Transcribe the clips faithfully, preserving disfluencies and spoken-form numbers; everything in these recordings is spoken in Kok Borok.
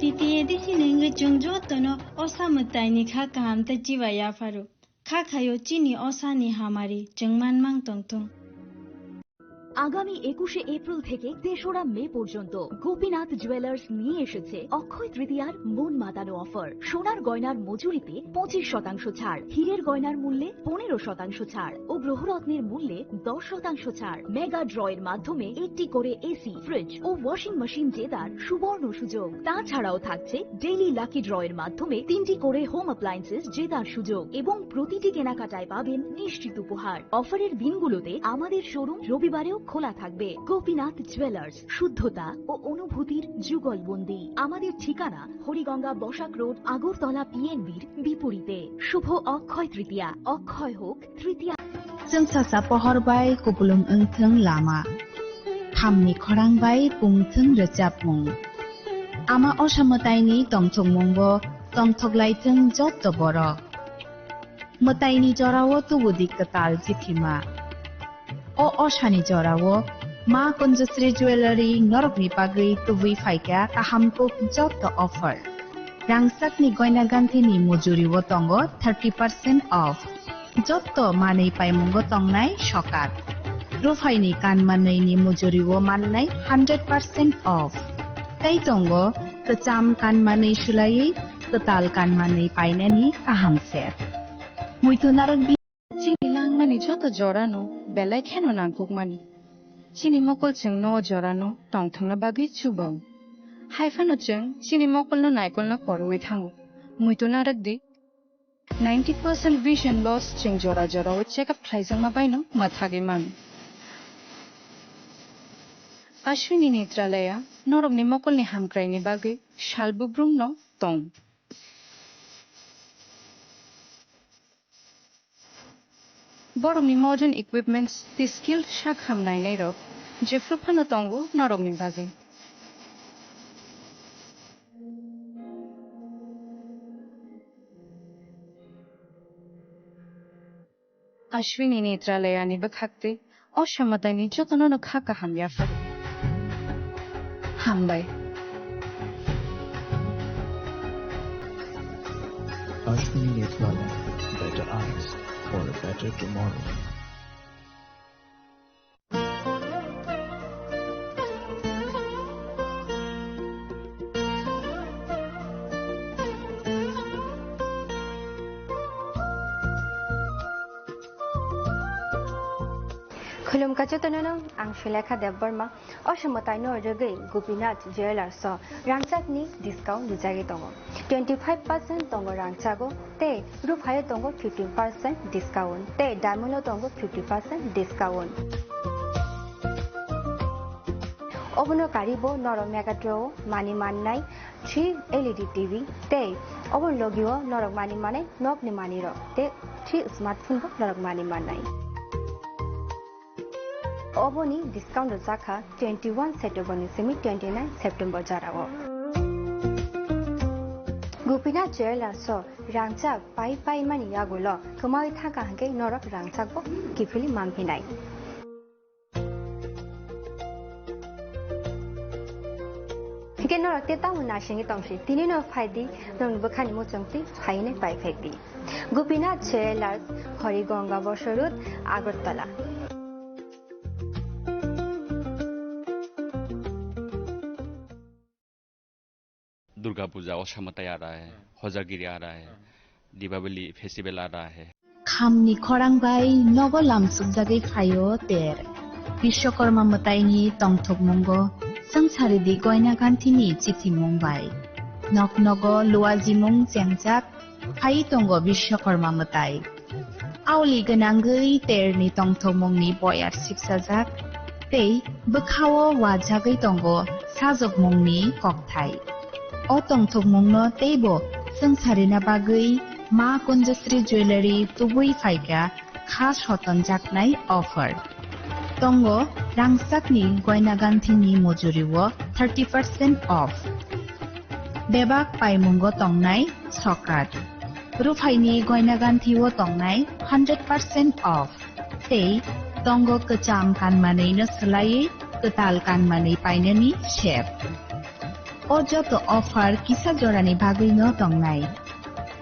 T T A D C ni wngwi chwng jotono osa mwtaini kha kaham tei chiba yapharo. Kha khaio chini osani hamari chwng manmang tongthung. আগামী একুশে এপ্রিল থেকে তেসরা মে পর্যন্ত গোপীনাথ জুয়েলার্স নিয়ে এসেছে অক্ষয় তৃতীয়ার মন মাতানো অফার। সোনার গয়নার মজুরিতে পঁচিশ শতাংশ ছাড়, হীরের গয়নার মূল্যে পনেরো শতাংশ ছাড় ও গ্রহরত্নের মূল্যে দশ শতাংশ ছাড়। মেগা ড্রয়ের মাধ্যমে একটি করে এসি, ফ্রিজ ও ওয়াশিং মেশিন জেতার সুবর্ণ সুযোগ। তাছাড়াও থাকছে ডেইলি লাকি ড্রয়ের মাধ্যমে তিনটি করে হোম অ্যাপ্লায়েন্সেস জেতার সুযোগ এবং প্রতিটি কেনাকাটায় পাবেন নিশ্চিত উপহার। অফারের দিনগুলোতে আমাদের শোরুম রবিবারেও খোলা থাকবে। গোপীনাথ জুয়েলার্স, শুদ্ধতা ও অনুভূতির যুগলবন্দি। আমাদের ঠিকানা হরিগঙ্গা বসাক রোড, আগরতলা পিএনবির বিপরীতে। শুভ অক্ষয় তৃতীয়া, অক্ষয় হোক তৃতীয়া। Chwng sasa pohor bai kupulung wngthwng lama, khamni khorang bai pungthwng rwchapmung. Ama osa mwtaini tongthokmungo tongthoklaithwng jotto borok. Mwtaini jorao tubudi kwtal chithima. O osani jorao Ma Kunjasri Jewellery norokni bagwi tubui phaikha kaham kuk jotto offer. Rangchakni goina ganthini mujuriwo tongo thirty percent off. Jotto manwi paimungo tongnai sokat. Ruphaini kanmanwini mujuriwo mannai hundred percent off. Tei tongo kwcham kanmanwi swlaiwi kwtal kanmanwi painani kaham set. Muitu narwk di. Chini langmani joto jorano belai kheno nangkukmani. Chini mokol chwngno o jorano tongthokna bagwi chubo. Haiphano chwng chini mokolno naikolno porwi thango. Muitu narwk di. Ninety percent vision loss chwng jora jorao check up khlaijakma baino mwthagwi mano. Ashwini Netralaya norokni mokolni hamkraini bagwi sal bubrumno tong. Borokni modern equipments tei skilled sak ham nainairok jephru phano tongo norokni bagwi. Ashwini Netralayani bwkhak tei o samataini jotono no kha kaham yapharo. Hambai. Ashwini Netralaya, better eyes for a better tomorrow. Khulumkha jotono no, ang Sulekha Debbarma. O samataino rwgwi Gopinath Jewellers o rangchakni discount rijagwi tongo. Twenty five percent tongo rangchago, tei ruphaio tongo fifteen percent discount, tei diamond o tongo fifty percent discount. Obono karibo norok Megatron o mani mannai three L E D T V, tei obo logio norok mani manai nokni manirok, tei three smartphone bo norok mani mannai. Oboni discount rwjakha twenty one September ni simi twenty nine September jorao. Gopinath Jewellers o rangchak pai pai mani yagulo kwmawi thangkha hwnkhe norok rangchak bo kiphilwi manphinai. Hwnkhe norok tei tamo naisingwi tongsi, tini no phaidi, norokni bwkhani muchungtwi phainai paiphekdi. Gopinath Jewellers, Harigonga Bosor Road, Agartala. Durga पूजा, ओसा मताई आ रहा है, होजागिरी आ रहा है, दीपावली फेस्टिवल आ रहा है। Khamni khorang bai nogo lamsukjagwi phaio ter. Biswakarma mwtaini tongthokmungo swngcharidi goina ganthini chithimung bai. Nok nogo luajimung chengjak phai tongo Biswakarma mwtai. Aoli gwnangwi terni tongthokmungni boyar sipsajak tei bwkhao wajagwi tongo sajokmungni kokthai. O tongthokmungno teibo swngcharina bagwi Ma Kunjasri Jewellery tubui phaikha kha sotonjaknai offer. Tongo rangchakni goina ganthini mujuriwo thirty percent off. Bebak paimungo tongnai sokat. Ruphaini goina ganthio tongnai hundred percent off. Tei tongo kwcham kanmanwino swlaiwi kwtal kanmanwi painani sep. O joto offer kisa jorani bagwino tongnai,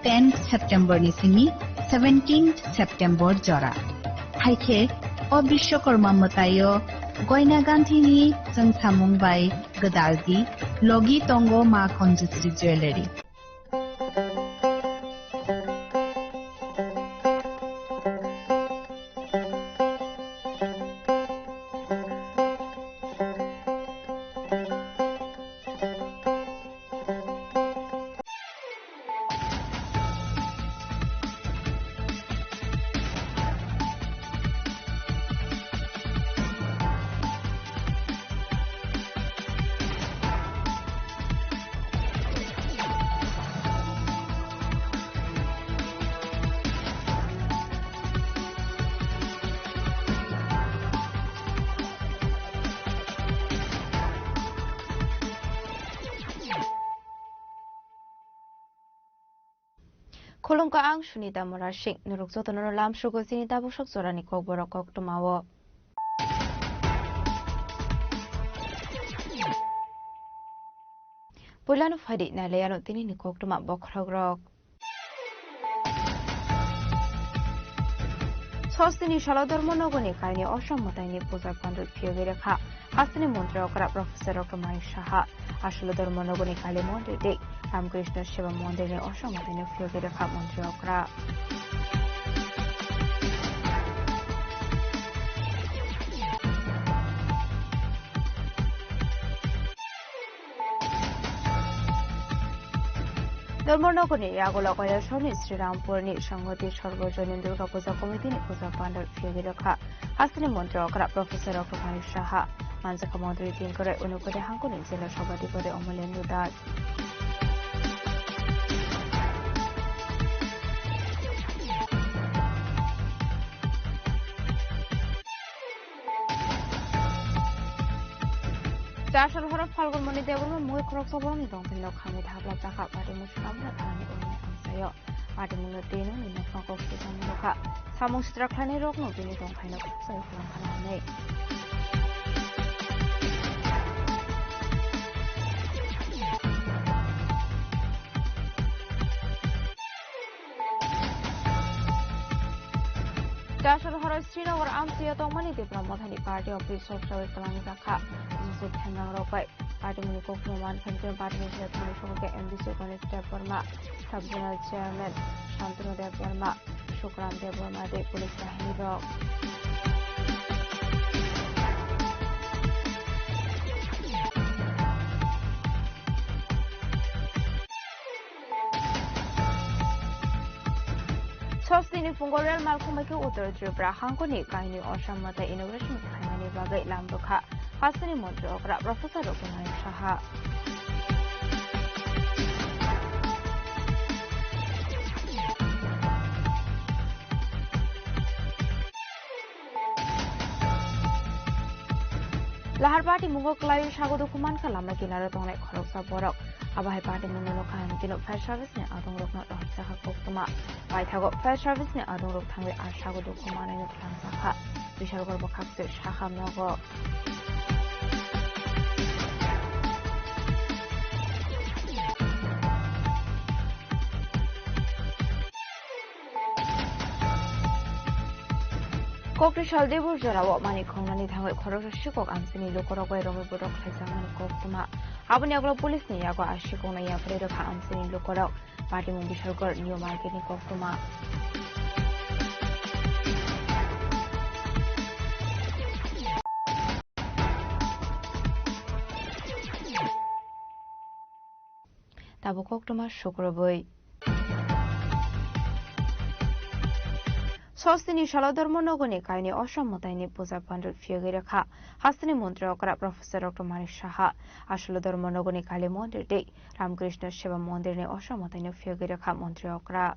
tenth September ni simi seventeenth September jora. Haikhe o Bishwakarma mwtaio Goina Ganthi ni chwngsamung bai gwdaldi logi tongo Ma Kanjasri Jewellery. Khulumkha, ang Sunita Murasing. Norok jotono lamsugo chini tabuk sok jorani kokborok koktwmao. Puilano phaidi nailaiano tinini koktwma bokhorokrok. Sostini salo Dharmanagarni kaini Osom mwtaini puja pandal phiyogwi rwkha hasteni montri okra Professor Doctor Manik Saha. Asolo Dharmanagarni Kali Mondir tei Ramakrishna Seva Mondirni Osom mwtaino phiyogwi rwkha montri okra. Dharmanagarni yagulo Kailasoni Srirampurini Sanghati Sarvajani Durga Puja Committeeni puja pandal phiyogwi rwkha hasteni montri okra Professor Doctor Manik Saha. Manjakha montri Tinkorai Unukode hangkoni jela sabhapati Kode Omolendu Das. Chasal horo Phalgun Moni Debbarma mui khoroksa borokni tongthai nok hamwi thapla chakha party mung swkang thani uni amchaio. Party mungno twi nokni nokphang kok swi tongmani kha. Samung sitra khlainai rokno bini tongthai nok khoroksa phulang kha nai. Chasal horo Srinagar amchaio tongmani Tipra Mothani party office soksawi kwlangjakha. Joseph Thengang rok bai party mungni koktwma mankha, party ni side thani sokha khe M D C Ganesh Debbarma, Sub Zonal Chairman Shantanu Debbarma, Sukram Debbarma tei police bahini rok. Sostini phungo rel malkhung bai khe Uttar Tripura hangkoni kaini Osom mwtai inauguration khlaimani bagwi lam rwkha hasteni montri okra Professor Doctor Manik Saha. Lahar party mungo kwlaiwi sago dukhu mankha lama kinaro tongnai khoroksa borok. Abo hai party mungno nokha hamkeno fire service ni adongrokno rohorjakha koktwma. Paithago fire service ni adongrok thangwi a sago dukhu manwino twlangjakha. Bishalgor bwkhak se sakha nogo. Kokri sal debor jorao mani khongnani thangwi khoroksa sikok amchaini lukurok bai romwi bodol khlaijakmani koktwma. Aboni yagulo police ni yago a sikokno yapharwi rwkha amchaini lukurok. Patimung Bishalgarh New Market ni koktwma. Tabuk koktwma sukrubwi. Sostini salo Dharmanagarni kaini Osom mwtaini puja pandal phiyogwi rwkha hasteni montri okra Professor Doctor Manik Saha. Asolo Dharmanagarni Kali Mondir tei Ramakrishna Seva Mondirni Osom mwtaino phiyogwi rwkha montri okra.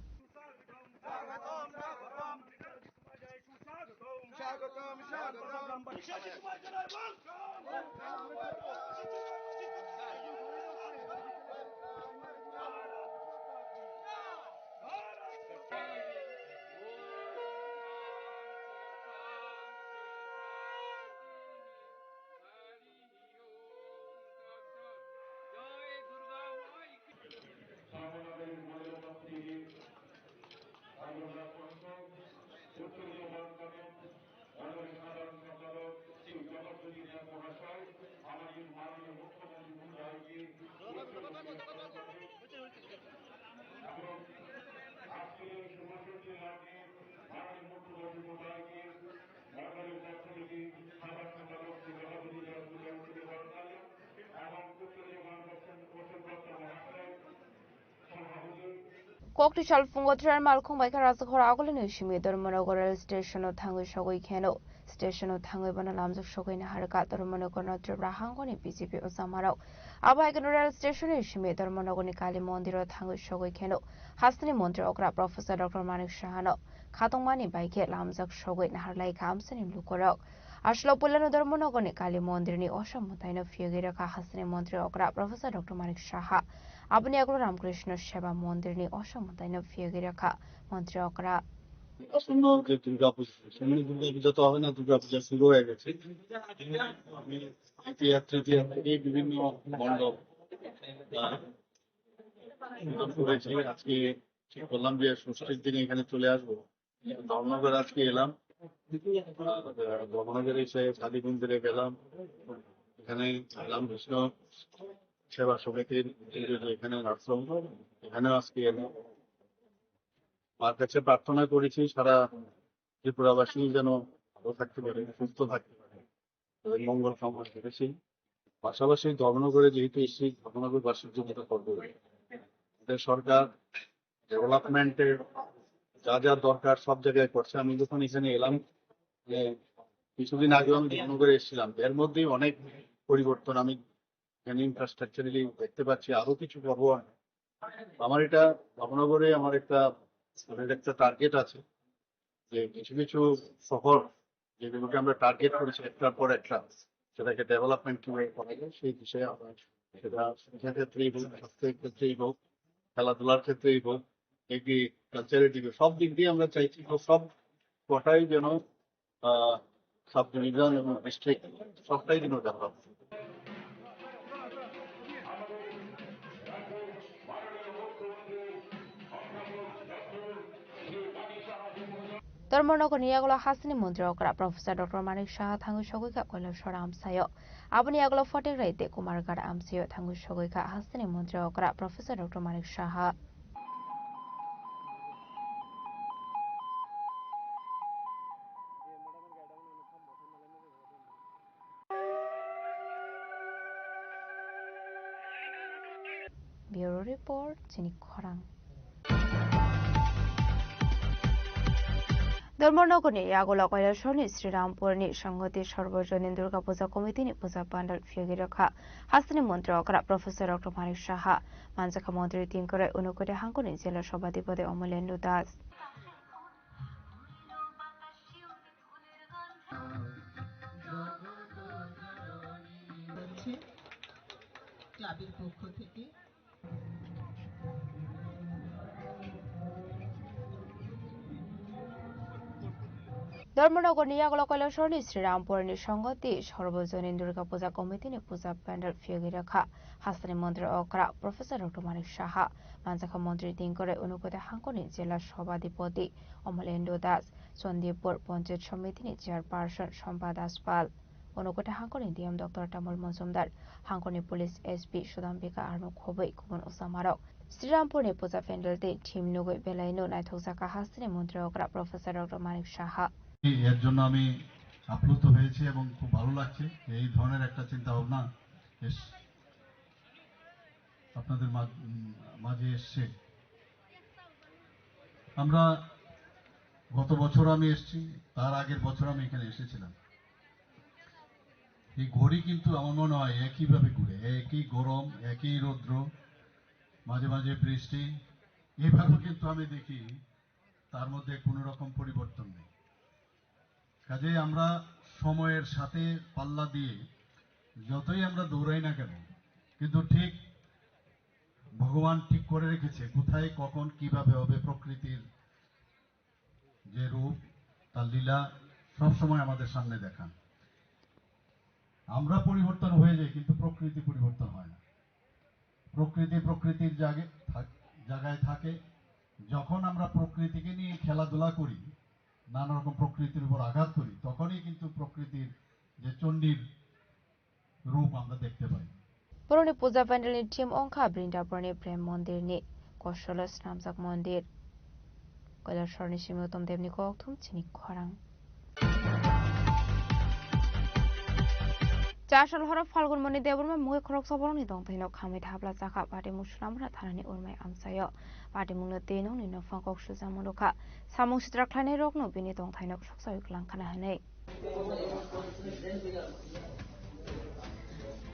Kokti salphungo train malkhung bai khe Rajagora agulini simi Dharmanagar rail station o thangwi sogwi kheno, station o thangwi bono lamjak sogwi naharkha Dharmanagar no Tripura hangoni B J P ojamarok. Abo hai kheno rail station ni simi Dharmanagar ni Kali mondir o thangwi sogwi kheno, hasteni montri okra Professor Doctor Manik Saha no khatungmani bai khe lamjak sogwi naharlaikha amsani lukurok. Aswk puilano Dharmanagar ni Kali mondir ni osa mwtai no phiyogwi rwkha hasteni montri okra Professor Doctor Manik Saha. Aboni yagulo Ramakrishna Seva Mondir ni osa mwtai no phiyogwi rwkha montri okra. আসন্ন যে দুর্গাপূজা, সামনে দুর্গাপূজা তো হবে না, দুর্গাপূজা শুরু হয়ে গেছে। আমি দ্বিতীয়া, তৃতীয়া থেকে বিভিন্ন মণ্ডপ, আহ, উদ্বোধন করেছি। আজকে ঠিক করলাম যে ষষ্ঠীর দিনে এখানে চলে আসবো। ধর্মনগর আজকে এলাম, আহ, ধর্মনগরে এসে কালী মন্দিরে গেলাম, এখানে রামকৃষ্ণ সেবা সমিতির যে এখানে আশ্রম, এখানেও আজকে এলাম। মার কাছে প্রার্থনা করেছি সারা ত্রিপুরাবাসী যেন ভালো থাকতে পারে, সুস্থ থাকতে পারে, তাদের মঙ্গল কামনা করেছি। পাশাপাশি ধর্মনগরে যেহেতু এসেছি, ধর্মনগরবাসীর জন্য তো করবো। আমাদের সরকার ডেভেলপমেন্টের যা যা দরকার সব জায়গায় করছে। আমি যখন এখানে এলাম, যে কিছুদিন আগেও আমি ধর্মনগরে এসেছিলাম, এর মধ্যেই অনেক পরিবর্তন আমি এখানে ইনফ্রাস্ট্রাকচারালি দেখতে পাচ্ছি, আরো কিছু করবো আমি। আমার এটা ধর্মনগরে আমার একটা, আমার একটা টার্গেট আছে যে কিছু কিছু শহর যেগুলোকে আমরা টার্গেট করেছি একটার পর একটা, সেটাকে ডেভেলপমেন্ট কিভাবে করা যায় সেই বিষয়ে আমরা সেটা শিক্ষা ক্ষেত্রেই হোক, স্বাস্থ্যের ক্ষেত্রেই হোক, খেলাধুলার ক্ষেত্রেই হোক, এগ্রিকালচারের দিকে সব দিক দিয়ে আমরা চাইছি যে সব কটাই যেন আহ, সাব ডিভিশন এবং ডিস্ট্রিক্ট সবটাই কিন্তু develop. Dharmanagar ni yagulo hasteni montri okra Professor Doctor Manik Saha thangwi sogwi kha Kailasor amsaio. Aboni yagulo Photek Rai tei Kumarghat amsaio thangwi sogwi kha hasteni montri okra Professor Doctor Manik Saha. Bureau Report, chini khorang. Dharmanagarni yagulo Kailasorni Sri Rampurni Sanghati Sarvajonin Durga Puja Committeeni puja pandal phiyogwi rwkha. Hasteni montri okra Professor Doctor Manik Saha, manjakha montri Tinkorai, unukode hangkoni jela sobhadipoti Amalendra Das. হচ্ছে ক্লাবের পক্ষ থেকে। Dharmanagarni yagulo Kailasorni Sri Rampurni Sanghati Sarvajonin Durga Puja Committeeni puja pandal phiyogwi rwkha. Hasteni montri okra Professor Doctor Manik Saha, manjakha montri Tinkorai, unukode hangkoni jela sobhadipoti Amalendra Das, Chandipur Panchayat Somitini Chairperson Sompa Das Pal, unukode hangkoni D M Doctor Tamal Mojumdar, hangkoni Police S P Sudambika Armo khobwi kubun ojamarok. Sri Rampurni puja pandal tei thim nugwi belaino naithokjakha hasteni montri okra Professor Doctor Manik Saha. এর জন্য আমি আপ্লুত হয়েছি এবং খুব ভালো লাগছে এই ধরনের একটা চিন্তা ভাবনা এস-, আপনাদের মাঝ-, উম, মাঝে এসছে। আমরা গত বছর আমি এসছি, তার আগের বছর আমি এখানে এসেছিলাম। এই ঘড়ি কিন্তু আমার মনে হয় একইভাবে ঘুরে, একই গরম, একই রৌদ্র, মাঝে মাঝে বৃষ্টি, এভাবে কিন্তু আমি দেখি তার মধ্যে কোনো রকম পরিবর্তন নেই। কাজেই আমরা সময়ের সাথে পাল্লা দিয়ে যতই আমরা দৌড়াই না কেন, কিন্তু ঠিক ভগবান ঠিক করে রেখেছে কোথায়, কখন, কিভাবে হবে। প্রকৃতির যে রূপ, তার লীলা সবসময় আমাদের সামনে দেখান। আমরা পরিবর্তন হয়ে যাই, কিন্তু প্রকৃতি পরিবর্তন হয় না। প্রকৃতি প্রকৃতির জাগে-, থাক-, জায়গায় থাকে, যখন আমরা প্রকৃতিকে নিয়ে খেলাধুলা করি, নানা রকম প্রকৃতির উপর আঘাত করি, তখনই কিন্তু প্রকৃতির যে চণ্ডীর রূপ আমরা দেখতে পাই। Borokni puja pandalni theme wngkha Brindaborni Prem Mondirni kosolo swnamjak mondir. Kailasorni simi Uttam Devni kokthum chini khorang. Chasal horo Phalgun Moni Debbarma mungwi khoroksa borokni tongthaino khamwi thapla chakha. Patimung Sunamura thanani Urmai amchaio patimungno twi nokni nophang kok sujak mano kha. Samung sitra khlainairokno bini tongthaino soksawi kwlang khna hwnwi.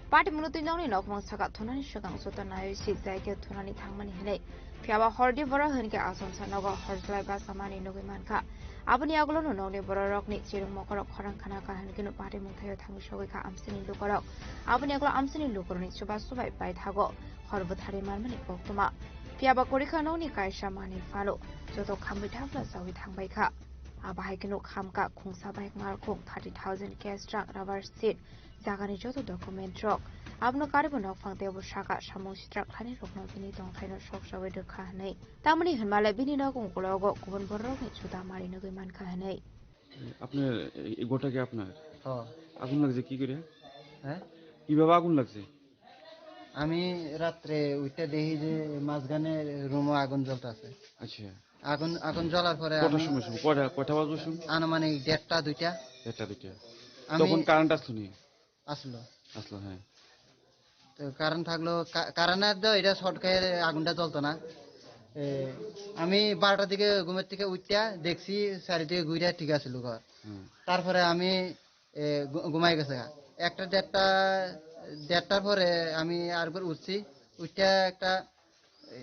Patimungno twi nokni nokhorang saka thunani swkang joto naiwi si jai khe thunani thangmani hwnwi. Phiya ba hordi borok hwn khe achomsa nogo horjlai basa manwi nugwi mankha. Aboni yagulono nokni bororokni chirwng mokorok khorang khna kha hwn kheno patimung thaio thangwi sogwi kha amchaini lukurok. Aboni yagulo amchaini lukurokni chubachu bai paithago hor bwtharwi manmani koktwma. Phiya ba kwrwi kha nokni kaisa manwi phano joto khamwi thapla chawi thangbai kha. Abo hai kheno khamkha khungsa bai ngalkhung thirty thousand cash rang, rubber sheet, jagani joto document rok. Abono karwi bo nokphang teibo saka samung sitra khlainai rokno bini tongthaino sok sawi rwkha hwnwi. Tamoni hwnmale bini nok ungkulogo kubun bororokni juda mari nugwi mankha hwnwi. আপনার এই গোটা কি আপনার? হ্যাঁ। আগুন লাগছে কি করে? হ্যাঁ? কিভাবে আগুন লাগছে? আমি রাত্রে উঠে দেখি যে মাঝখানে রুমে আগুন জ্বলতেছে। আচ্ছা। আগুন, আগুন জ্বলার পরে কটার আমি সময় শুরু? কটা, কটা বাজে শুরু? আনুমানিক দেড়টা, দুইটা। দেড়টা, দুইটা। আমি তখন কারেন্ট আসলো নি? আসলো। আসলো, হ্যাঁ। তো কারেন্ট থাকলো, কা-, কারেন্ট আর তো এটা শর্ট খেয়ে আগুনটা জ্বলতো না। এ, আমি বারোটার দিকে ঘুমের থেকে উঠতে দেখছি চারিদিকে ঘুরে ঠিক আছে ঘর। হুম। তারপরে আমি, এ, ঘু-, ঘুমাই গেছে। একটা দেড়টা, দেড়টার পরে আমি আরেকবার উঠছি, উঠতে একটা, এ,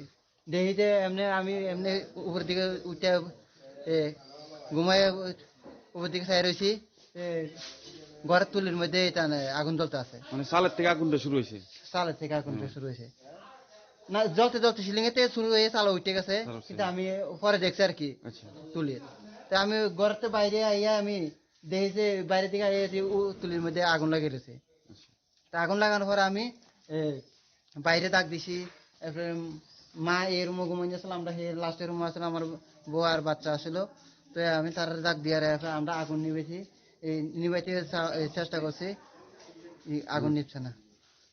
দেখি যে এমনি আমি এমনি উপর দিকে উঠে, এ, ঘুমায় উপর দিকে চাই রয়েছি, এ, ঘরের তুলির মধ্যে এটা, মানে, আগুন জ্বলতে আছে। মানে চালের থেকে আগুনটা শুরু হয়েছে? চালের থেকে আগুনটা হুম। শুরু হয়েছে। না, জ্বলতে জ্বলতে সিলিং এ থেকে শুরু হয়ে চালা উঠে গেছে, চালা উঠে কিন্তু গেছে। আমি পরে দেখছি আর কি আচ্ছা। তুলির। তা আমি ঘরের তো বাইরে আইয়া আমি দেখি যে বাইরে থেকে আইয়া যে উ-, তুলির মধ্যে আগুন লাগিয়ে রয়েছে। আচ্ছা। তা আগুন লাগানোর পরে আমি, এ, বাইরে ডাক দিছি, এরপরে মা এই রুমে ঘুমাই গেছিল, আমরা সেই লাস্টের রুমে আসলে আমার বউ আর বাচ্চা আসলো। তো আমি তার ডাক দিয়ে আর এরপরে আমরা আগুন নিবেছি, এই নিবাইতে চা-, এই চেষ্টা করছি, এই আগুন হুম। নিচ্ছে না।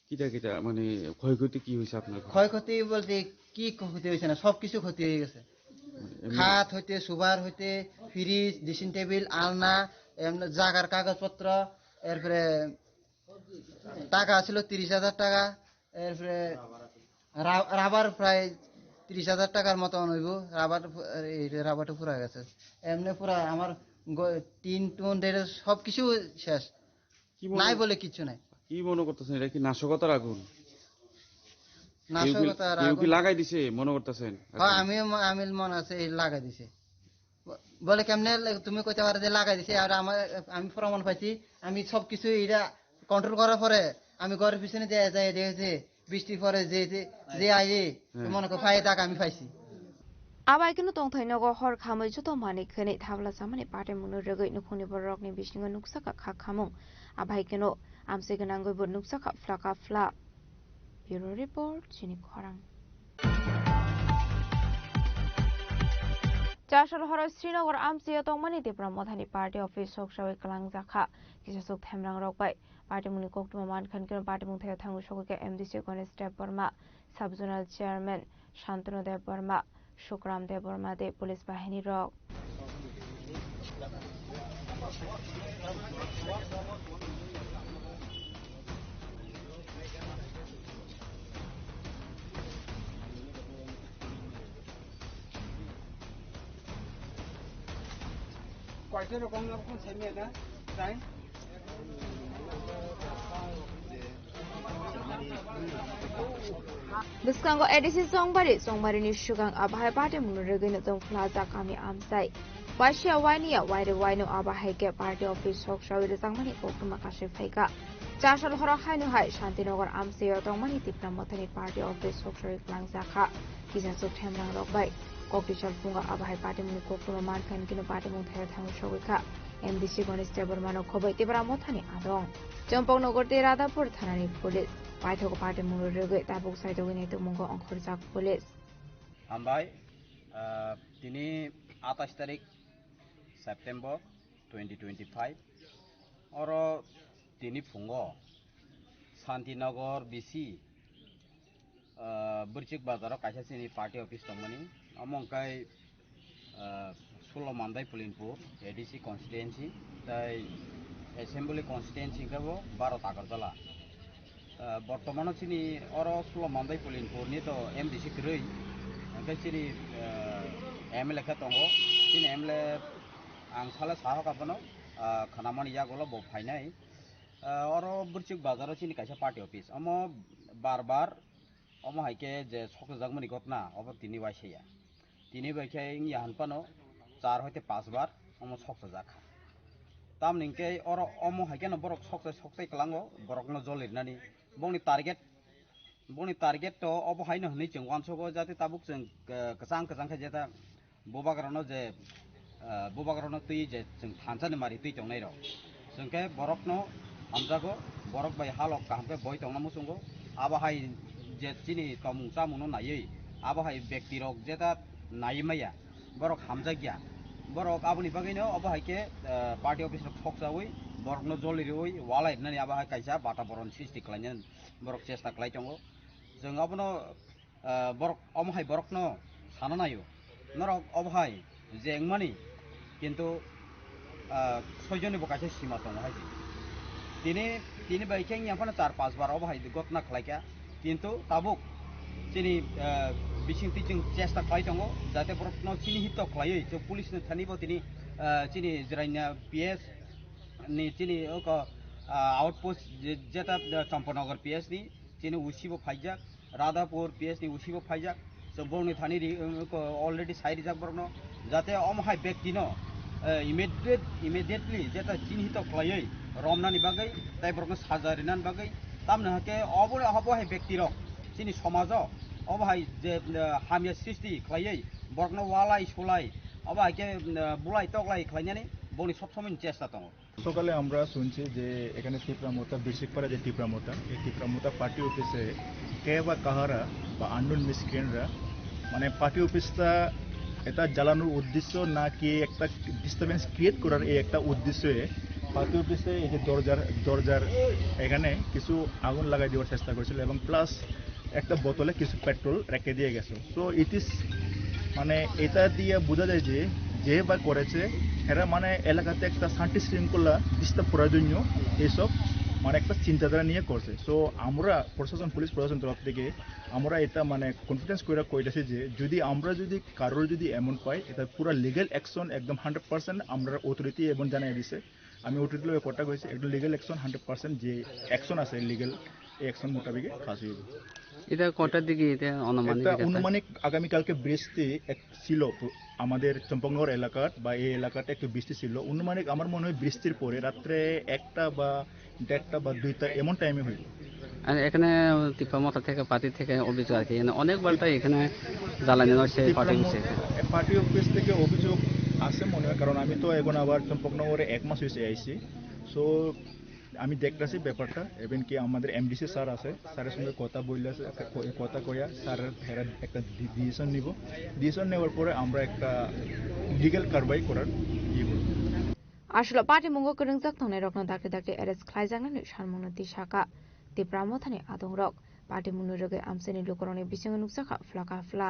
কিটা কিটা মানে ক্ষয়ক্ষতি কি হয়েছে আপনার ঘরে? ক্ষয়ক্ষতি বলতে কি ক্ষতি হয়েছে না, সবকিছু ক্ষতি হয়ে গেছে। মানে এমনি খাট হইতে, সুবার হইতে, ফ্রিজ, ড্রেসিং টেবিল, আলনা, এমনি জাগার কাগজপত্র, এরপরে টাকা ছিল তিরিশ হাজার টাকা, এরপরে রা-, রাবার প্রায় তিরিশ হাজার টাকার মতো অইবো, রাবার ফু-, এই যে রাবারটা পুরা গেছে। এমনি পুরা আমার গ-, টিন টুন রেডে সব কিছু শেষ, কি মনে নাই বলে কিচ্ছু নাই। কি মনে করতেছেন, এটা কি নাশকতার আগুন? কেউ কি, নাশকতার কেউ কি আগুন। লাগাই দিছে মনে করতেছেন? হ্যাঁ, আমিও ম-, আমি মনে আছে এই লাগাই দিছে। ব-, বলে, "কেমনে লে-, তুমি কইতে পারো যে লাগাই দিছে?" আর আমার, আমি প্রমাণ পাইছি, আমি সবকিছু এটা কন্ট্রোল করার পরে আমি ঘরের পিছনে যে যাই দেখেছি, বৃষ্টির পরে যে, যে, যে আই, হুম। মনে করো পায়ে দাগ আমি পাইছি। Abai keno tongthai nogo hor khamwi joto manwi khwnwi thabla chamani patimungno rwgwi nukhungni bororokni bisingo nukjakha kha khamung. Abai keno amchai gwnangwibo nukjakha phlaka phla. Bureau Report, Chini Khorang. Chasal horo Srinagar amchaio tongmani Tipra Mothani party office soksawi kwlangjakha. Kisa chuk themrang rok bai patimungni koktwma mankha, hwnkhe patimung thaio thangwi sogwi kha M D C Ganesh Debbarma, Sub Zonal Chairman Shantanu Debbarma, Sukram Debbarma tei police bahini rok. Bwskango A D C Chongbari, Chongbarini swkang abahai patimungno rwgwino tongphla jak kami amchai. Waisa wainiya waire waino abahai khe party office soksawi rwjakmani koktwma kasui phaikha. Chasal horo haino hai Shantinagar amchaio tongmani Tipra Mothani party office soksawi kwlangjakha. Kisa chuk themrang rok bai koktwi sal phungo abahai patimungni koktwma mankha, hwnkhe no patimung thaio thangwi sogwi kha. M D C Ganesh Debbarmano khoboi Tipra Mothani adong. Chompoknagar tei Radhapur thanani police paithago patimungno rwgwi tabuk saitogwi naitokmungo ongkhorjak police. Hambai. Ah, tini atais tarik September twenty twenty-five. Oro tini phungo Santinagar B C, ah, Birchik Bazaro kaisa chini party office tongmani. Omo hwnkhe, ah, Sulo Mandai Pulinpur A D C constituency, tai assembly constituency hwnkhe bo Baro Takarjala. Ah, bortomano chini oro Sulo Mandai Pulinpur ni to M D C kwrwi, hwnkhe chini, ah, M L A khe tongo. Chini M L A ang sale saha kha bono, ah, khnamani yagulo bo phainai. Ah, oro Birchik Bazaro chini kaisa party office. Omo bar bar omo hai khe je soksojakmani ghotna, obo tini waisa ya. Tini bai khe wngya hwn phano char hoite panch bar omo sokchajak kha. Tamni hwnkhe oro omo hai kheno borok sokchai sokchai kwlango, borokno jolirnani. Bongni target, bongni target to obo haino hwnwi chwng uansugo, jate tabuk chwng, eh, kwchang kwchang khe jeta bubagrano je, ah, bubagrano twi je chwng thansani mari twi tongnai rok. Chwng khe borokno hamjago, borok bai halok kaham khe boi tongna muchungo. Abo hai je chini tomung chamungno naiwi, abo hai bekti rok jeta naiwi maya, borok hamjakya. Borok aboni bagwino obo hai khe, ah, party office rok sokchawi, borokno joli riwi walai rwnani abo hai kaisa bataboron sristi khlainani borok chesta khlai tongo. Chwng abono ah, borok, omo hai borokno sana naio. Norok obo hai je wngmani, kintu, ah, soijoni bo kaisa sima tongo hai se. Tini, tini bai khe wngya phano char panch bar obo hai ghotna khlai kha. Kintu tabuk chini, ah, bising twi chwng chesta khlai tongo, jate borokno chini hito khlaiwi chwng police ni thani bo tini, ah, chini Jraina P S ni chini oko, ah, outpost je-, jeta, ah, Champanagar P S ni chini O C bo phaijak. Radhapur P S ni O C bo phaijak. So, borokni thani ri-, um, ko already sai rijak borokno. Jate omo hai bektino, eh, immediate, immediately jeta chinhito khlaiwi romnani bagwi, tai borokno saja rinani bagwi. Tamni hakhe obo, obo hai bektirok chini somajo obo hai je, eh, hamya sristi khlaiwi borokno walai sulai, obo hai khe, eh, bulai toklai khlainani boni sob somoi chesta tongo. সকালে আমরা শুনছি যে এখানে তিপ্রা মোতা, বিরসিকপাড়া যে তিপ্রা মোতা, এই তিপ্রা মোতা পার্টি অফিসে কে বা কাহারা বা আননোন মিসক্রিয়েন্টরা, মানে, পার্টি অফিসটা এটা জ্বালানোর উদ্দেশ্য নাকি একটা ডিস্টারবেন্স ক্রিয়েট করার এই একটা উদ্দেশ্যে পার্টি অফিসে এই যে দরজার, দরজার এখানে কিছু আগুন লাগাই দেওয়ার চেষ্টা করেছিল এবং প্লাস একটা বোতলে কিছু পেট্রোল রেখে দিয়ে গেছে। তো ইট ইজ, মানে, এটা দিয়ে বোঝা যায় যে যে বা করেছে, এরা, মানে, এলাকাতে একটা শান্তি শৃঙ্খলা ডিস্টার্ব করার জন্য এইসব, মানে, একটা চিন্তাধারা নিয়ে করছে। সো আমরা প্রশাসন, পুলিশ প্রশাসন তরফ থেকে আমরা এটা, মানে, কনফিডেন্স করে কইতেছি যে যদি আমরা যদি কারোর যদি এমন পাই, এটা পুরো লিগ্যাল অ্যাকশন একদম হান্ড্রেড পার্সেন্ট আমরা অথরিটি এবং জানাই দিছে। আমি অতীত লোকে কথা কইছি, একদম লিগ্যাল অ্যাকশন হান্ড্রেড পার্সেন্ট যে অ্যাকশন আছে লিগ্যাল, এই অ্যাকশন মোতাবেক কাজ হইব। এটা কটার দিকে এটা আনুমানিক এটা এটা? আনুমানিক আগামীকালকে বৃষ্টি এক ছিল পু-, আমাদের চম্পকনগর এলাকার বা এই এলাকাতে একটু বৃষ্টি ছিল। আনুমানিক আমার মনে হয় বৃষ্টির পরে রাত্রে একটা বা দেড়টা বা দুইটা এমন টাইমে হইব। আর এখানে তিপ্রা মোতা থেকে, পার্টি থেকে অভিযোগ আর কি, মানে, অনেকবার তাই এখানে জ্বালানি হচ্ছে পার্টি অফিসে। পার্টি অফিস থেকে অভিযোগ আছে মনে হয়, কারণ আমি তো এখন আবার চম্পকনগরে এক মাস হয়েছে আইছি। সো আমি দেখতেছি ব্যাপারটা, ইভেন কি আমাদের এমডিসি স্যার আছে, স্যারের সঙ্গে কথা বললে, কথা কইয়া স্যারের হেরা একটা ডিসিশন নিব। ডিসিশন নেওয়ার পরে আমরা একটা লিগ্যাল কারবাই করার ইয়ে করব। Aswk party mungo kwrwngjak tongnairokno dakti dakti arrest khlaijaknani sanmungno tisakha Tipra Mothani adongrok. Party mwnwi rwgwi amchaini lukurokni bisingo nukjakha phlaka phla.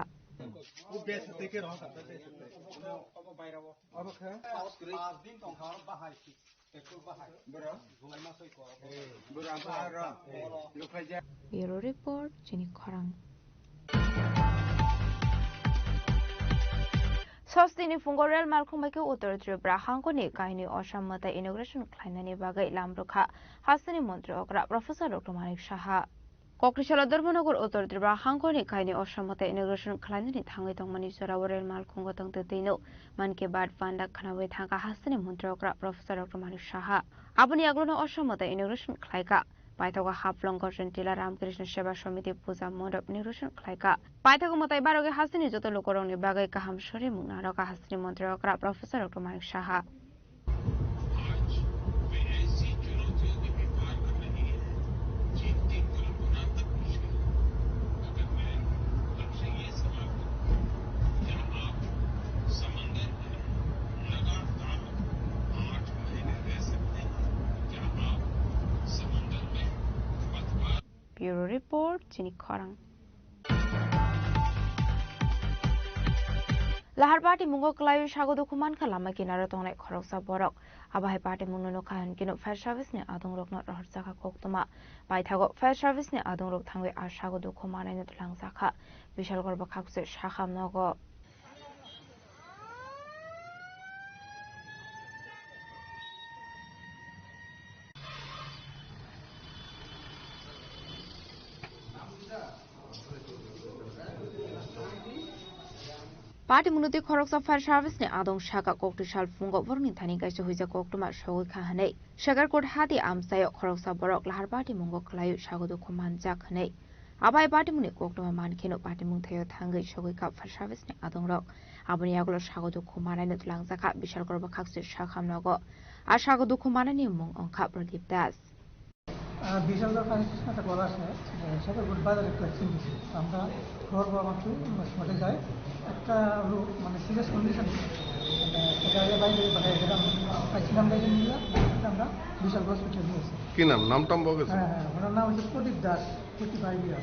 Bureau Report, Chini Khorang. Sostini phungo rel malkhung bai khe Uttor Tripura hangkoni kainwi Osam mwtai inauguration khlainani bagwi lam rwkha hasteni montri okra Professor Doctor Manik Saha. Kokrisalo Dharmanagar Uttor Tripura hangkoni kainwi Osam mwtai inauguration khlainani thangwi tongmani jorao rel malkhungo tongtwi twino Mann Ki Baat panda khwnawi thangkha hasteni montri okra Professor Doctor Manik Saha. Aboni yagulono Osam mwtai inauguration khlaikha. Paithago Haflong Gosen Tila Ramakrishna Seva Samiti Puja Mondop inauguration khlaikha. Paithago mwtai barogwi hasteni joto lukurokni bagwi kaham sorimung narwkha hasteni montri okra Professor Doctor Manik Saha. आज वे ऐसी चुनौतियों के भी पार कर रही है, जिनकी कल्पना तक मुश्किल है। अगर मैं आपसे ये सवाल करूं, क्या आप Bureau Report, Chini Khorang. Lahar patimungo kwlaiwi sago dukhu mankha lama kinaro tongnai khoroksa borok. Abo hai patimungno nukha hwnkhe no fire service ni adongrokno rohorjakha koktwma. Paithago fire service ni adongrok thangwi a sago dukhu manaino twlangjakha. Bishalgarh bwkhakse sakham nogo. Patimungno tei khoroksa fire service ni adong saka koktwi sal phungo borokni thani kaisa huijak koktwma sogwi kha hwnwi. Sekarkot hati amchaio khoroksa borok lahar patimungo kwlaiwi sago dukhu manjak hwnwi. Abai patimungni koktwma mankheno patimung thaio thangwi sogwi kha fire service ni adongrok. Aboni yagulo sago dukhu manaino twlangjakha Bishalgarh bwkhakse sakham nogo. A sago dukhu manani mung wngkha Pradip Das. Ah, Bishalgarh fire station একটা কল আসে, আহ, সেটা রোড বাজারে একটা অ্যাক্সিডেন্ট হয়েছে। তো আমরা খবর পাওয়া মাত্রই আমরা স্পটে যাই। একটা লোক মানে সিরিয়াস কন্ডিশন, মানে, এটা আগে বাইরে, মানে, এটা আমরা পাইছিলাম বাইরে নিয়ে, এটা আমরা বিশালগড় হসপিটালে নিয়ে আসি। কি নাম? নাম টাম বলা গেছে? হ্যাঁ, হ্যাঁ, ওনার নাম হচ্ছে প্রদীপ দাস, প্রদীপ আইডিয়া।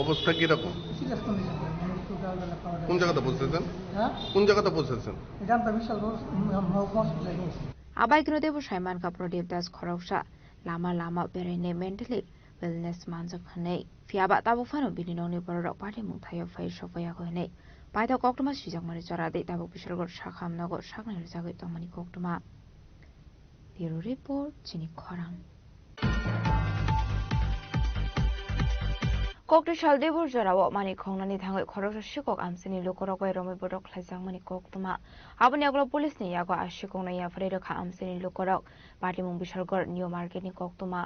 অবস্থা কিরকম? সিরিয়াস কন্ডিশন, মানে, একটু গালগালা পাওয়া যায়। কোন জায়গাতে পৌঁছেছেন? হ্যাঁ? কোন জায়গাতে পৌঁছেছেন? এটা আমরা বিশালগড়, উম, মহকুমা হসপিটালে নিয়ে আসি। Abai kheno teibo sai mankha Pradip Das khoroksa lama lama berainai mentally wellness manjak hwnwi. Phiyaba tabuk phano bini nokni bororok patimung thaio phai sokpaiyago hwnwi paithak koktwma swijakmani chora tei tabuk Bishalgarh sakham nogo saknai rwjagwi tongmani koktwma. Bureau Report, Chini Khorang. Koktwi sal Debor jorao mani khongnani thangwi khoroksa sikok amchaini lukurok bai romwi bodok khlaijakmani koktwma. Aboni yagulo police ni yago a sikokno yapharwi rwkha amchaini lukurok. Patimung Bishalgarh New Market ni koktwma.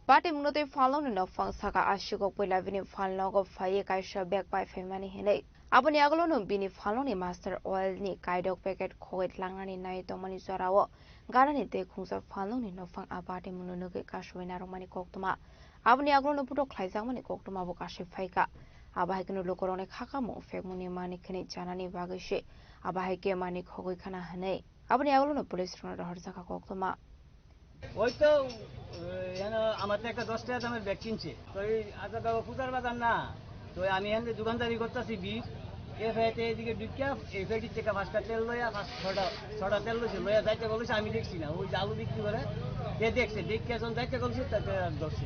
Patimungno tei phalnokni nokphang saka a sikok puila bini phalnogo phaiwi kaisa bag pai phaimani hinwi. Aboni yagulono bini phalnokni mustard oil ni kaidok packet khogwi tlangnani nai tongmani jorao ganani tei khungsa phalnokni nokphang a patimungno nugwi kasui narwkmani koktwma. Aboni yagulono bodok khlaijakmani koktwma bo kasui phaikha. Abo hai kheno lukurokni khakamung phekmungni mani khwnwi chanani bagwi se abo hai khe mani khogwi khna hwnwi. Aboni yagulono police rokno rohorjakha koktwma. ওই তো, এ, এখানে আমার তো একটা দশ টাকা দামের ব্যাগ কিনছে। তো এই আচ্ছা, তো পূজার বাজার না, তো আমি এখানে দোকানদারি করতেছি বিট, এ ফেতে এদিকে ঢুকিয়া এই ফেটির থেকে পাঁচটা তেল লইয়া, পাঁচ, ছটা, ছটা তেল লইছে, লইয়া যাইতে বলেছে, আমি দেখছি না, ওই যে আলু বিক্রি করে, কে দেখছে, দেখে যখন যাইতে বলেছে, তাতে আর ধরছে।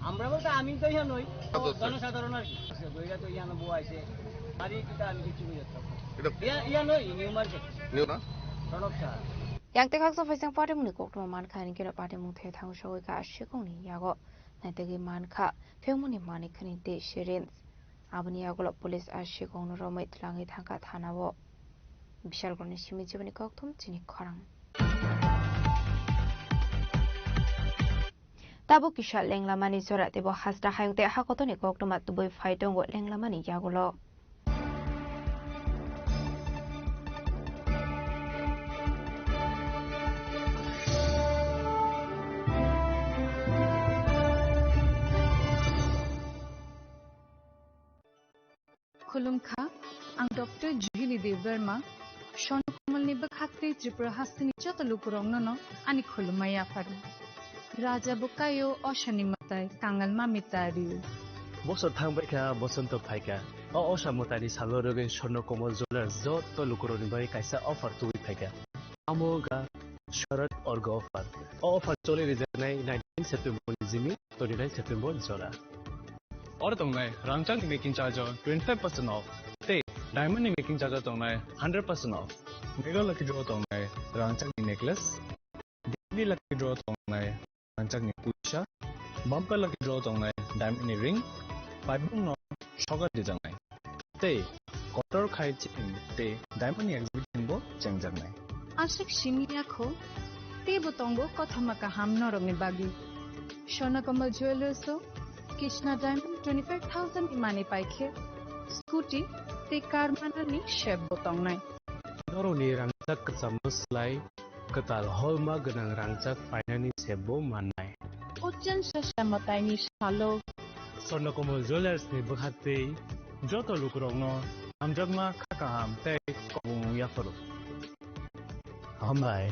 আমরা বলতে আমি তো ইয়া নই, ও আচ্ছা, আচ্ছা। জনসাধারণ আর কি। বইটা তো ইয়ানো বউ আছে, বাড়ি কিটা আমি কিছু বুঝতে পারবো। এটা ইয়া, ইয়া নই, নিউ মার্কেট। নিউ না? প্রণব Saha. Yang tei khaksa phaisang patimungni koktwma mankha, hwnkheno patimung thai thango sogwi kha a sikokni yago. Naitugwi mankha, phekmungni manwi khani tei syringe. Aboni yagulo police a sikokno romwi twlangwi thangkha thanao. Bishalgarhni simi jiboni kokthum chini khorang. Tabuk kisa lenglamani jora teibo hasta hayung tei hakotorni koktwma tubui phai tongo lenglamani yagulo. Khulumkha, ang Doctor Juhili Debbarma, Swarno Komalni bwkhak tei Tripura hasteni joto lukurokno no ani khulumma yapharo. Raja bo kaio osani mwtai, kangal mami ta rio. Bosor thang bai kha, bosonto phai kha. O osa mwtaini salo rwgwi Swarno Komal Jewellers joto lukurokni bagwi kaisa offer tubui phai kha. Amo wngkha Sharad Orga offer. O offer choli rijaknai nineteen September ni jimi twenty-nine September jora. Oro tongnai rangchakni making charge o twenty-five percent off tei diamond ni making charge o tongnai hundred percent off. Mega lucky draw tongnai rangchakni necklace, daily lucky draw tongnai rangchakni puisa, bumper lucky draw tongnai diamond ni ring, paibung no sogar dijaknai. Tei kotor khai chain tei diamond ni exhibition bo chengjaknai. Aswk simi yakho, teibo tongo kothoma kaham norokni bagwi. Swarno Komal Jewellers o Krishna Diamond twenty-five thousand ni manwi paikhe, scooty tei car manani sep bo tongnai. Norokni rangchak kwchamno slai kwtal holma gwnang rangchak painani sep bo mannai. Ochen sesa mwtaini salo. Swarno Komal Jewellers ni bwkhaktwi joto lukurokno hamjakma kha kaham tei kobong yapharo. Hambai.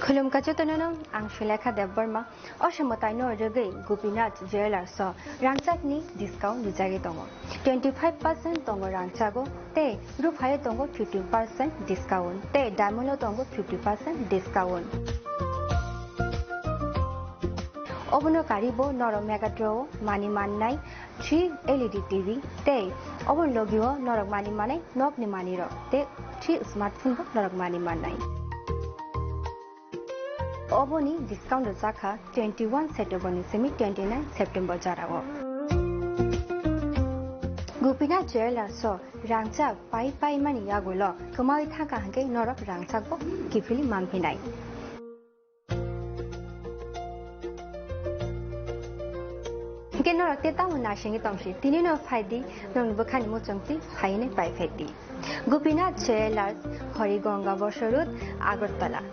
Khulumkha jotono no, ang Sulekha Debbarma. O se mwtaino rwgwi Gopinath Jewellers o rangchakni discount rijagwi tongo. Twenty five percent tongo rangchago, tei ruphaio tongo fifteen percent discount, tei diamond o tongo fifty percent discount. Obono karibo norok Megatron o manwi mannai three L E D T V, tei obo logio norok manwi manai nokni manwirok, tei three smartphone bo norok manwi mannai. Oboni discount rwjakha twenty one September ni simi twenty nine September jorao. Gopinath Jewellers o rangchak pai pai mani yagulo kwmawi thangkha hwnkhe norok rangchakbo kiphilwi manphinai. Hwnkhe norok tei tamo naisingwi tongsi, tinino phaidi, nokni bwkhani muchungtwi phaiwi pai phaidi. Gopinath Jewellers, Harigonga Bosor Road, Agartala.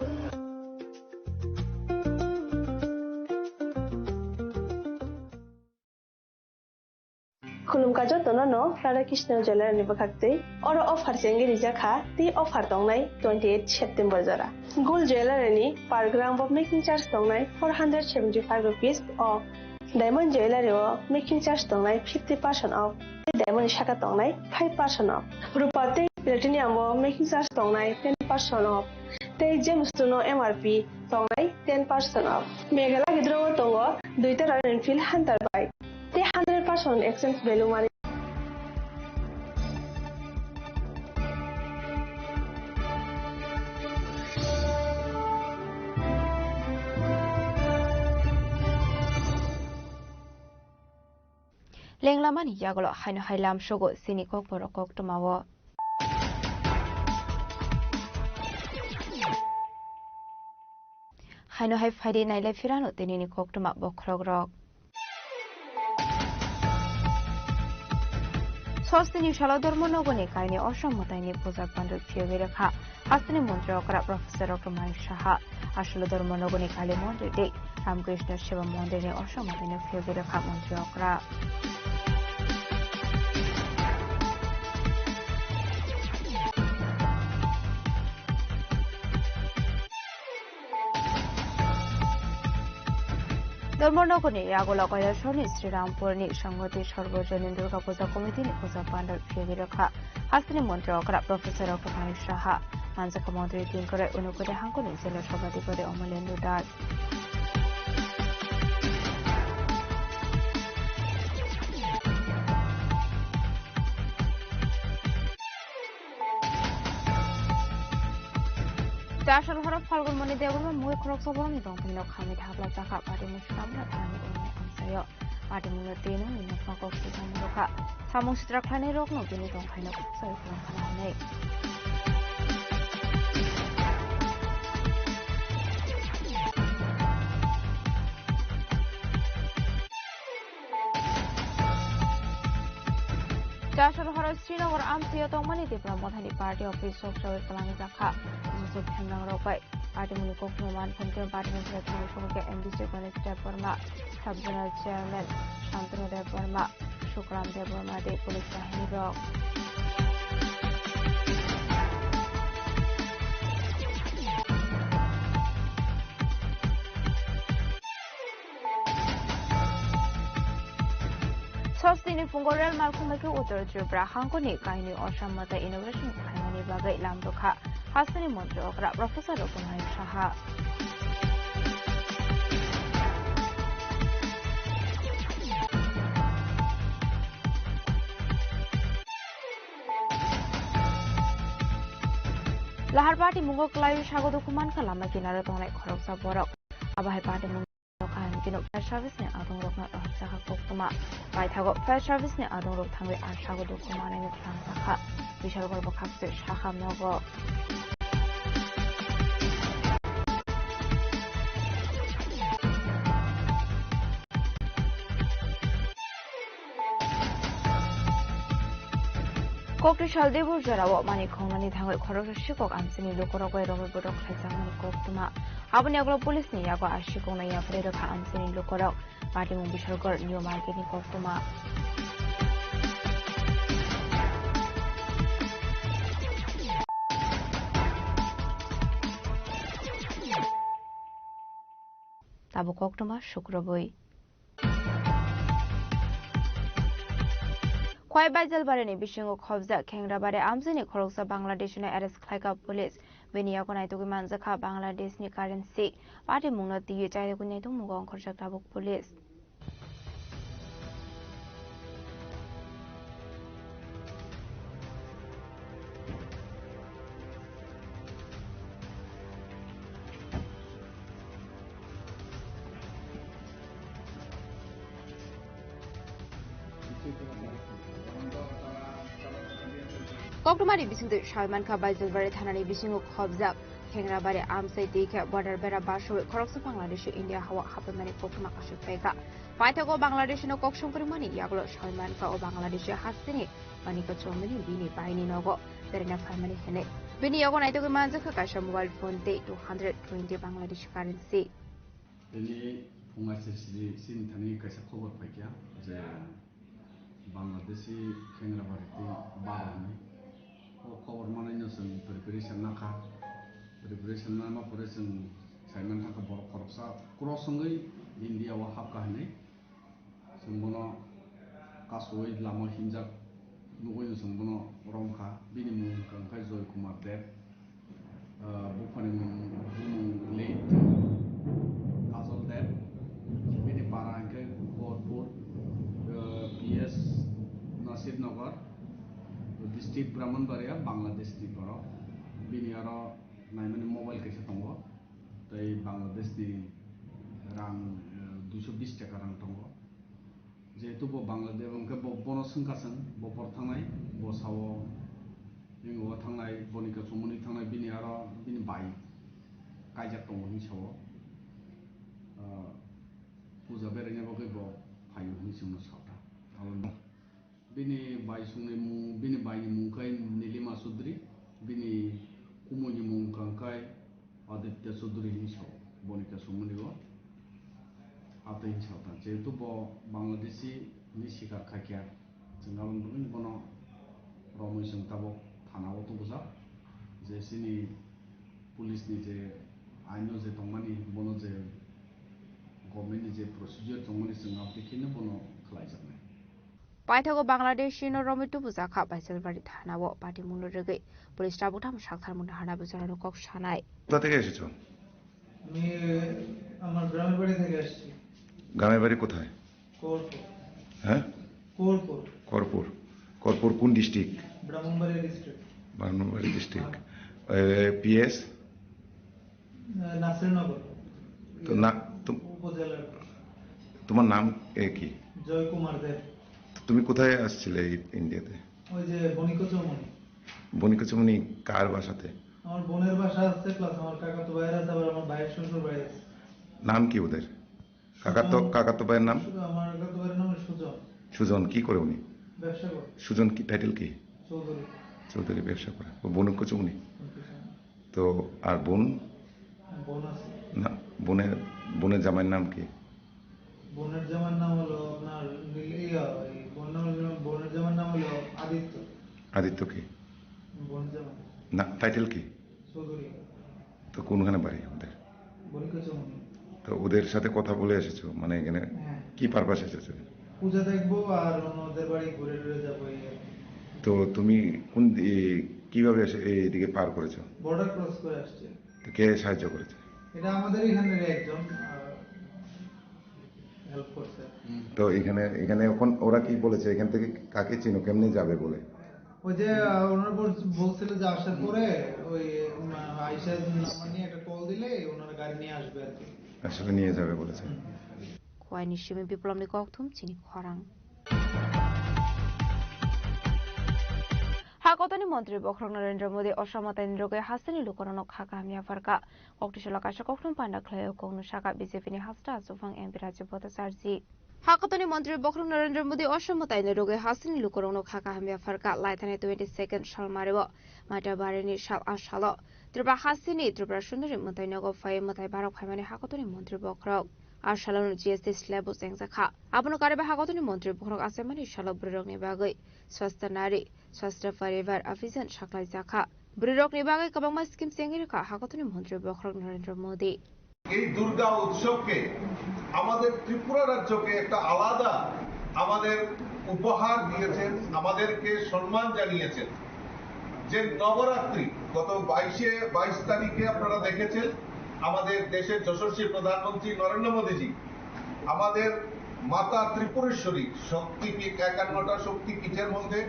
Khulumkha jotono no Radha Krishna Jewellery ni bwkhak twi. Oro offer chengwi rijak kha, tei offer tongnai twenty eight September jora. Gold Jewellery ni per gram bo making charge tongnai four hundred seventy five rupees o. Diamond Jewellery o making charge tongnai fifty percent off, tei diamond ni saka tongnai five percent off. Rupa tei platinum o making charge tongnai ten percent off, tei Gemstone o M R P tongnai ten percent off. Mega Lucky Draw o tongo duita Royal Enfield Hunter bike, tei hundred percent exchange value mani. Lenglamani yagulo haino hai lamsogo chini kokborok koktwmao. Haino hai phaidi nailai phirano tinini koktwma bokhorokrok. Sostini salo Dharmanagarni kaini Osom mwtaini puja pandal phiyogwi rwkha. Hasteni montri okra Professor Doctor Manik Saha. Asolo Dharmanagarni Kali Mondir tei Ramakrishna Seva Mondirni Osom mwtaino phiyogwi rwkha montri okra. Dharmanagarni Yagola Kailasorni Sri Rampurni Sangoti Sarvojani Durga Puja Committeeni puja pandal phiyogwi rwkha. Hasteni montri okra Professor Doctor Manik Saha, manjakha montri Tinkorai Unukode hangkoni jela sabhapati pore Omolendu Das. Chasal horo Phalgun Moni Debbarma mui khoroksa borokni tongthokno khamwi thapla chakha, party mui swnamna thani uni amchaio. Party mungno twi nungni nokma kok swijak mung rwkha. Samung sitra khlainai rokno bini tongthaino khakchangwi kwlang kha hwnwi. Chasal horo Srinagar amchaio tongmani Tipra Mothani party office sokjawi kwlangjakha. Joseph Hemrang rok bai party mungni kokno man phankhe party mungni thani sokha M D C Ganesh Debbarma, Sub Zonal Chairman Shantanu Debbarma, Sukram Debbarma tei police bahini rok. Sostini phungo rel malkhung bai khe Uttar Tripura hangkoni kainwi Osom mwtai inauguration khlaimani bagwi lam rwkha hasteni montri okra Professor Ratan Saha. Lahar party mungo kwlaiwi sago dukhu mankha lama kinaro tongnai khoroksa borok. Abo hai party mung Kaham kino fire service ni adong rokno rohorjakha koktwma. Paithago fire service ni adong rok thangwi a sago dukhu manwi mwthangjakha. Bishalgarh bwkhak se sakha nogo. Kokti sal debor jorao mani khongnani thangwi khoroksa sikok amchaini lukurok bai romwi bodol khlaijakmani koktwma. Aboni yagulo police ni yago a sikokno yapharwi rwkha amchaini lukurok. Patimung Bishalgarh New Market ni koktwma. Tabuk koktwma sukrubwi. Khowai Baijalbari ni bisingo khobjak Khengrabari amchaini khoroksa Bangladesh no arrest khlaikha police. Bini yago naitugwi manjakha Bangladesh ni currency. Patimungno twiwi chairokni naitukmungo ongkhorjak tabuk police. Koktwmani bisingtwi sawi mankha, Baijalbari thanani bisingo khobjak Khengrabari amchai twi khe border bera basowi khoroksa Bangladeshi India hao hapwi mani koktwma aswk phaikha. Paithago Bangladeshi no kok songkrimani yagulo sawi mankha o Bangladeshi hasteni Manika Chomani bini baini nogo berena phaimani hinwi. Bini yago naitugwi manjakha kaisa mobile phone tei two hundred twenty Bangladeshi currency. Tini phunga sirsi sini thani kaisa khobor phaikha je Bangladeshi Khengrabari tei baro hinwi. O khobor manwi no chwng preparation nakha. Preparation nangma pore chwng saiman thangkha borok khoroksa cross wngwi India o hapkha hinwi. Chwng bono kasui lama himjak nugui no chwng bono romkha. Bini mung wngkha khe Joy Kumar Deb. Ah, buphani mung, bumung late Kajol Deb. Bini para hwnkhe Gorpur, ah, P S Nasir Nagar, district Brahmanbaria, Bangladesh ni borok. Bini aro naimani mobile kaisa tongo. Tei Bangladesh ni rang, ah, duiso bis taka rang tongo. Jehetu bo Bangladesh, hwnkhe bo, bono swngkha chwng, bo por thangnai, bo sao, ringo thangnai, boni kachomoni thangnai, bini aro bini bai kaijak tongo hinwi sao. Ah, puja beraina bagwi bo phaio hinwi chwngno sao ta. Abo bini bai songni mung, bini baini mung khe Nilima Chaudhary, bini kumui ni mung wngkha khe Aditya Chaudhary hinwi sao, boni kachomoni o. Atwi hinwi sao ta, jehetu bo Bangladeshi ni sikar khaikha, chwng aboni bagwi bono romwi chwng tabuk thana o tubujak, je chini police ni je ain o je tongmani, bono je government ni je procedure tongmani, chwng aboni kheno bono khlaijaknai. Paithago Bangladeshi no romwi tubujakha Baijalbari thanao patimungno rwgwi police tabuk tamo saktharmung naharna bwcharokno kok sanai. কোথা থেকে এসেছো? আমি আমার গ্রামের বাড়ি থেকে আসছি। গ্রামের বাড়ি কোথায়? কোরপুর। হ্যাঁ? কোরপুর। করপুর। করপুর কোন ডিস্ট্রিক্ট? ব্রাহ্মণবাড়িয়া ডিস্ট্রিক্ট। ব্রাহ্মণবাড়িয়া ডিস্ট্রিক্ট। হ্যাঁ। এ, পিএস? নাসিরনগর। তো না, তো উপজেলার। তোমার নাম এ কি? জয় কুমার দেব। তুমি কোথায় আসছিলে এই ইন্ডিয়াতে? ওই যে বণিকচৌমুহনী। বণিকচৌমুহনী কার বাসাতে? আমার বোনের বাসা আছে, প্লাস আমার কাকাতো ভাইয়ের আছে, আবার আমার ভাইয়ের শ্বশুর বাড়ি আছে। নাম কি ওদের? কাকাতো, সুজন। কাকাতো ভাইয়ের নাম? আমার কাকাতো ভাইয়ের নাম হলো সুজন। সুজন কি করে উনি? ব্যবসা করে। সুজন কি, টাইটেল কি? চৌধুরী। চৌধুরী ব্যবসা করে। ও বণিকচৌমুহনী? বণিকচৌমুহনী। তো আর বোন? বোন আছে। না, বোনের, বোনের জামাইয়ের নাম কি? বোনের জামাইয়ের নাম হলো আপনার নীল-, ইয়া, ওই বোন নাম হলো, বোনের জামাইয়ের নাম হলো আদিত্য। আদিত্য কি? বোনের জামাই। না, টাইটেল কি? চৌধুরী। তো কোনখানে বাড়ি ওদের? বণিকচৌমুহনী। তো ওদের সাথে কথা বলে এসেছো, মানে এখানে হ্যাঁ। কি পারপাসে এসেছো? পূজা দেখবো আর অন্যদের বাড়ি ঘুরে টুরে যাবো, এই আর কি। তো তুমি কোন দি-, কিভাবে এসে এইদিকে পার করেছো? বর্ডার ক্রস করে আসছে। তো কে সাহায্য করেছে? এটা আমাদের এখানের একজন, আহ, হেল্প করছে। তো এখানে, এখানে এখন ওরা কি বলেছে, এখান থেকে কাকে চিনো, কেমনে যাবে বলে? ওই যে, আহ, ওনারা বল-, বলছিল যে আসার পরে ওই, উম, আইসা নাম্বার নিয়ে একটা কল দিলে ওনারা গাড়ি নিয়ে আসবে আর কি। আসলে নিয়ে যাবে বলেছে। হুম। Khowai ni simi Biplomni kokthum chini khorang. Hakotoni montri bokhorok Narendra Modi Osama taini rogwi hasteni lukurokno kha kaham yapharkha. Koktisalo kaisa kokthum panda khlaio kokno sakha B J P ni hasta achukphang M P Rajiv Bhattacharjee. Hakotoni Montri Bokhorok Narendra Modi Osom mwtaino rwgwi hasteni lukurokno kha kaham yapharkha. Laithani twenty second sal mario Matabarini sal a salo Tripura hasteni Tripura Sundari mwtainogo phai mwtai barok phaimani hakotoni Montri Bokhorok. A salono G S T slab bo chengjakha. Abono kariba hakotoni Montri Bokhorok achaimani salo bwrwirokni bagwi Swasthya Nari, Swasthya Parivar Abhiyan saklaijakha. Bwrwirokni bagwi kwbangma scheme chengwi rwkha hakotoni Montri Bokhorok Narendra Modi. এই দুর্গা উৎসবকে আমাদের ত্রিপুরা রাজ্যকে একটা আলাদা আমাদের উপহার দিয়েছেন, আমাদেরকে সম্মান জানিয়েছেন। যে নবরাত্রি গত বাইশে বাইশ তারিখে আপনারা দেখেছেন, আমাদের দেশের যশস্বী প্রধানমন্ত্রী নরেন্দ্র মোদীজি আমাদের মাতা ত্রিপুরেশ্বরী শক্তিপীঠ, একান্নটা শক্তিপীঠের মধ্যে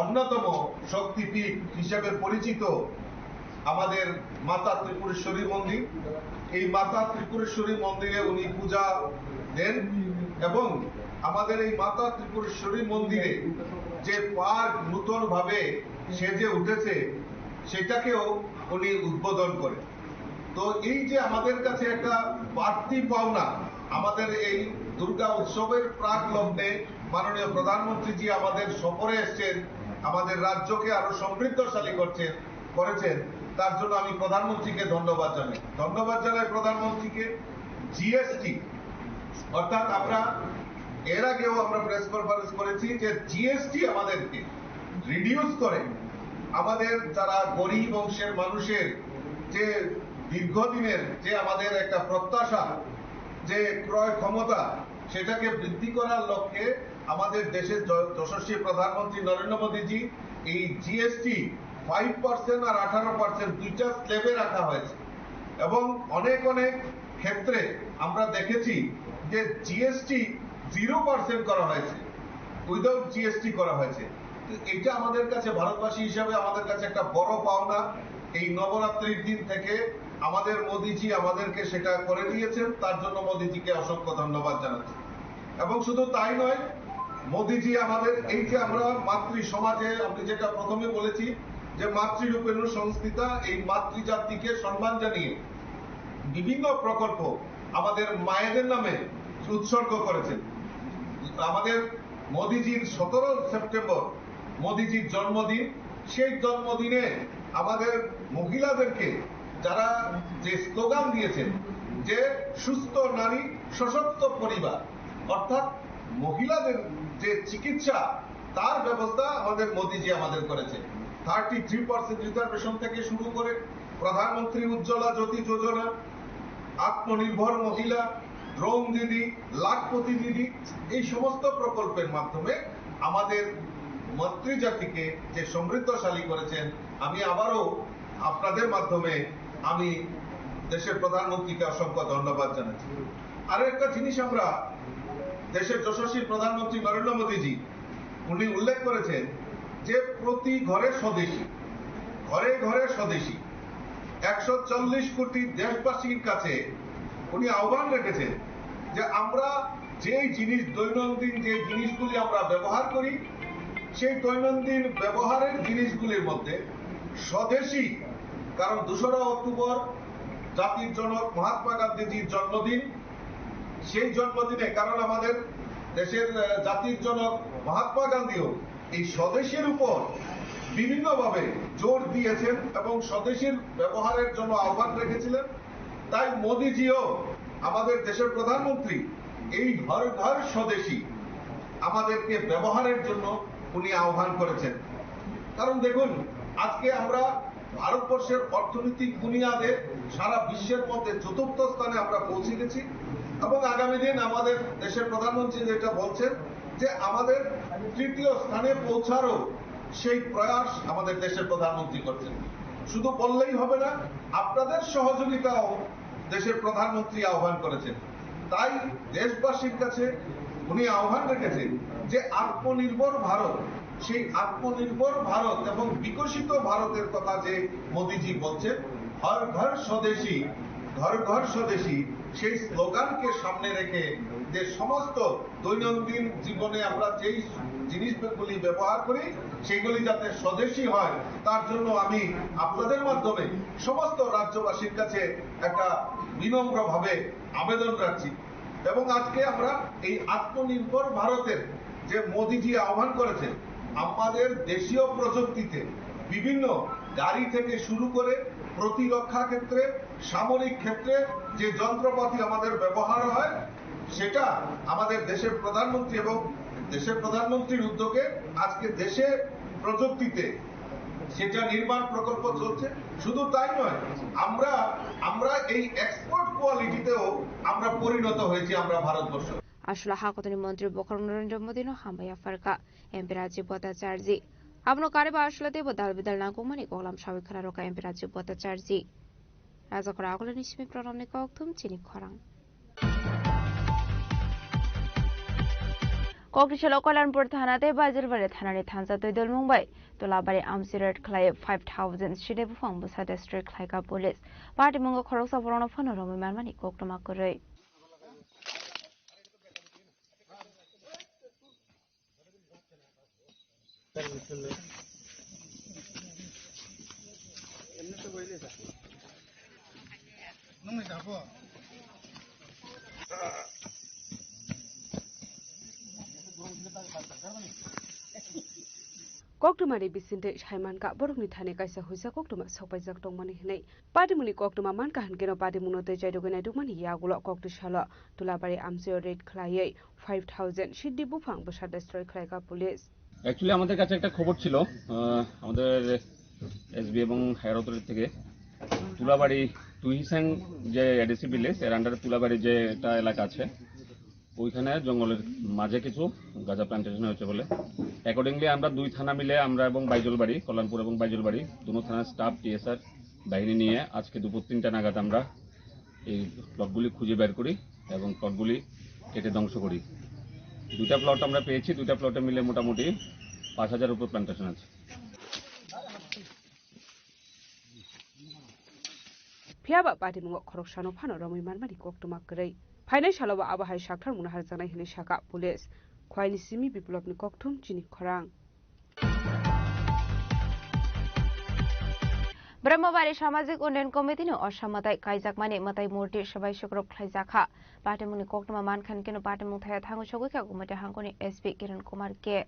অন্যতম শক্তিপীঠ হিসেবে পরিচিত আমাদের মাতা ত্রিপুরেশ্বরী মন্দির। এই মাতা ত্রিপুরেশ্বরী মন্দিরে উনি পূজা দেন এবং আমাদের এই মাতা ত্রিপুরেশ্বরী মন্দিরে যে পার্ক নূতনভাবে সেজে উঠেছে, সেটাকেও উনি উদ্বোধন করেন। তো এই যে আমাদের কাছে একটা বাড়তি পাওনা, আমাদের এই দুর্গা উৎসবের প্রাক লগ্নে মাননীয় প্রধানমন্ত্রীজি আমাদের সফরে এসছেন, আমাদের রাজ্যকে আরো সমৃদ্ধশালী করছেন, করেছেন, তার জন্য আমি প্রধানমন্ত্রীকে ধন্যবাদ জানাই। ধন্যবাদ জানাই প্রধানমন্ত্রীকে। জিএসটি, অর্থাৎ আমরা এর আগেও আমরা প্রেস কনফারেন্স করেছি যে জিএসটি আমাদেরকে রিডিউস করে আমাদের যারা গরিব অংশের মানুষের যে দীর্ঘদিনের যে আমাদের একটা প্রত্যাশা, যে ক্রয় ক্ষমতা, সেটাকে বৃদ্ধি করার লক্ষ্যে আমাদের দেশের য-, যশস্বী প্রধানমন্ত্রী নরেন্দ্র মোদীজি এই জিএসটি ফাইভ পার্সেন্ট আর আঠারো পার্সেন্ট দুইটা স্ল্যাবে রাখা হয়েছে এবং অনেক অনেক ক্ষেত্রে আমরা দেখেছি যে জিএসটি জিরো পার্সেন্ট করা হয়েছে, উইদাউট জিএসটি করা হয়েছে। তো এটা আমাদের কাছে, ভারতবাসী হিসাবে আমাদের কাছে একটা বড় পাওনা। এই নবরাত্রির দিন থেকে আমাদের মোদিজি আমাদেরকে সেটা করে দিয়েছেন, তার জন্য মোদিজিকে অসংখ্য ধন্যবাদ জানাচ্ছি। এবং শুধু তাই নয়, মোদিজি আমাদের এই যে আমরা মাতৃ সমাজে, আপনি যেটা প্রথমে বলেছি যে মাতৃরূপেণ সংস্থিতা, এই মাতৃজাতিকে সম্মান জানিয়ে বিভিন্ন প্রকল্প আমাদের মায়েদের নামে উৎসর্গ করেছেন। আমাদের মোদিজির সতেরো সেপ্টেম্বর মোদিজির জন্মদিন, সেই জন্মদিনে আমাদের মহিলাদেরকে যারা যে স্লোগান দিয়েছেন যে সুস্থ নারী সশক্ত পরিবার, অর্থাৎ মহিলাদের যে চিকিৎসা, তার ব্যবস্থা আমাদের মোদিজি আমাদের করেছে। থার্টি থ্রি পার্সেন্ট রিজার্ভেশন থেকে শুরু করে প্রধানমন্ত্রী উজ্জ্বলা জ্যোতি যোজনা, আত্মনির্ভর মহিলা, ড্রোন দিদি, লাখপতি দিদি, এই সমস্ত প্রকল্পের মাধ্যমে আমাদের মাতৃজাতিকে যে সমৃদ্ধশালী করেছেন, আমি আবারও আপনাদের মাধ্যমে আমি দেশের প্রধানমন্ত্রীকে অসংখ্য ধন্যবাদ জানাচ্ছি। আরো একটা জিনিস আমরা দেশের যশস্বী প্রধানমন্ত্রী নরেন্দ্র মোদীজি উনি উল্লেখ করেছেন যে প্রতি ঘরে স্বদেশী, ঘরে ঘরে স্বদেশী, একশো চল্লিশ কোটি দেশবাসীর কাছে উনি আহ্বান রেখেছেন যে আমরা যেই জিনিস, দৈনন্দিন যে জিনিসগুলি আমরা ব্যবহার করি, সেই দৈনন্দিন ব্যবহারের জিনিসগুলির মধ্যে স্বদেশী, কারণ দোসরা অক্টোবর জাতির জনক মহাত্মা গান্ধীজির জন্মদিন, সেই জন্মদিনে, কারণ আমাদের দেশের আহ, জাতির জনক মহাত্মা গান্ধীও এই স্বদেশীর উপর বিভিন্নভাবে জোর দিয়েছেন এবং স্বদেশীর ব্যবহারের জন্য আহ্বান রেখেছিলেন। তাই মোদিজিও, আমাদের দেশের প্রধানমন্ত্রী, এই হর ঘর স্বদেশী আমাদেরকে ব্যবহারের জন্য উনি আহ্বান করেছেন। কারণ দেখুন, আজকে আমরা ভারতবর্ষের অর্থনৈতিক বুনিয়াদে সারা বিশ্বের মধ্যে চতুর্থ স্থানে আমরা পৌঁছে গেছি এবং আগামী দিন আমাদের দেশের প্রধানমন্ত্রী যেটা বলছেন যে আমাদের তৃতীয় স্থানে পৌঁছারও সেই প্রয়াস আমাদের দেশের প্রধানমন্ত্রী করছেন। শুধু বললেই হবে না, আপনাদের সহযোগিতাও দেশের প্রধানমন্ত্রী আহ্বান করেছেন। তাই দেশবাসীর কাছে উনি আহ্বান রেখেছেন যে আত্মনির্ভর ভারত, সেই আত্মনির্ভর ভারত এবং বিকশিত ভারতের কথা যে মোদিজি বলছেন, হর ঘর স্বদেশী, ঘর ঘর স্বদেশী, সেই স্লোগানকে সামনে রেখে যে সমস্ত দৈনন্দিন জীবনে আমরা যেই জিনিসগুলি ব্যবহার করি, সেগুলি যাতে স্বদেশী হয়, তার জন্য আমি আপনাদের মাধ্যমে সমস্ত রাজ্যবাসীর কাছে একটা বিনম্রভাবে আবেদন রাখছি। এবং আজকে আমরা এই আত্মনির্ভর ভারতের যে মোদিজি আহ্বান করেছেন, আমাদের দেশীয় প্রযুক্তিতে বিভিন্ন গাড়ি থেকে শুরু করে প্রতিরক্ষা ক্ষেত্রে, সামরিক ক্ষেত্রে যে যন্ত্রপাতি আমাদের ব্যবহার হয়, সেটা আমাদের দেশের প্রধানমন্ত্রী এবং দেশের প্রধানমন্ত্রীর উদ্যোগে আজকে দেশে প্রযুক্তিতে সেটা নির্মাণ প্রকল্প চলছে। শুধু তাই নয়, আমরা আমরা এই এক্সপোর্ট কোয়ালিটিতেও আমরা পরিণত হয়েছি আমরা Bharatvarsha. Aswla hakotoni montri bokhorok Narendra Modi no hambai yapharkha M P Rajiv Bhattacharjee. Abono karwi ba aswla teibo dal bidal nangkukmani koklam sawi khwna rwkha M P Rajiv Bhattacharjee. Rajakora Agulani simi program ni kokthum chini khorang. Kokthwisa Kalanpur thana tei Baijalbari thanani thansa twi dulmung bai Tulabari amsi raid khlai five thousand side buphang bwsa destroy khlaikha police. Patimungo khoroksa borokno phano romwi manmani koktwma kwrwi. Koktwmani bisingtwi sai mankha, borokni thani kaisa huisa koktwma sokpaijak tongmani hwnwi. Patimungni koktwma mankha hwnkhe no patimungno tei chaidogwi naidukmani yagulo koktwsalo Tulabari amsio raid khlaiwi five thousand siddi buphang bwsa destroy khlaikha police. Actually আমাদের কাছে একটা খবর ছিল, আহ, আমাদের এসবি এবং higher authority থেকে তুলাবাড়ি, তুহিসাং যে এডিসি ভিলেজ, এর আন্ডারে তুলাবাড়ি যে একটা এলাকা আছে, ওইখানে জঙ্গলের মাঝে কিছু গাঁজা প্ল্যান্টেশন হয়েছে বলে। অ্যাকর্ডিংলি আমরা দুই থানা মিলে, আমরা এবং বাইজলবাড়ি, কল্যাণপুর এবং বাইজলবাড়ি, দুনো থানার স্টাফ, টিএসআর বাহিনী নিয়ে আজকে দুপুর তিনটা নাগাদ আমরা এই প্লটগুলি খুঁজে বের করি এবং প্লটগুলি কেটে ধ্বংস করি। দুইটা প্লট আমরা পেয়েছি, দুইটা প্লটে মিলে মোটামুটি পাঁচ হাজার উপর প্ল্যান্টেশন আছে। Phiya ba patimungo khoroksano phano romwi manmani koktwma kwrwi. Phainai salo bo abo hai sakthar mungno harjaknai hwnwi sakha police. Khwaini simi Biplopni kokthum chini khorang. Brahmabari Samajik Unnayan Committee ni osa mwtai kaijakmani mwtai murti swbai sukrub khlaijakha. Patimungni koktwma mankha hwnkhe no patimung thaya thangwi sogwi kha Gumati hangkoni S P Kiran Kumar K.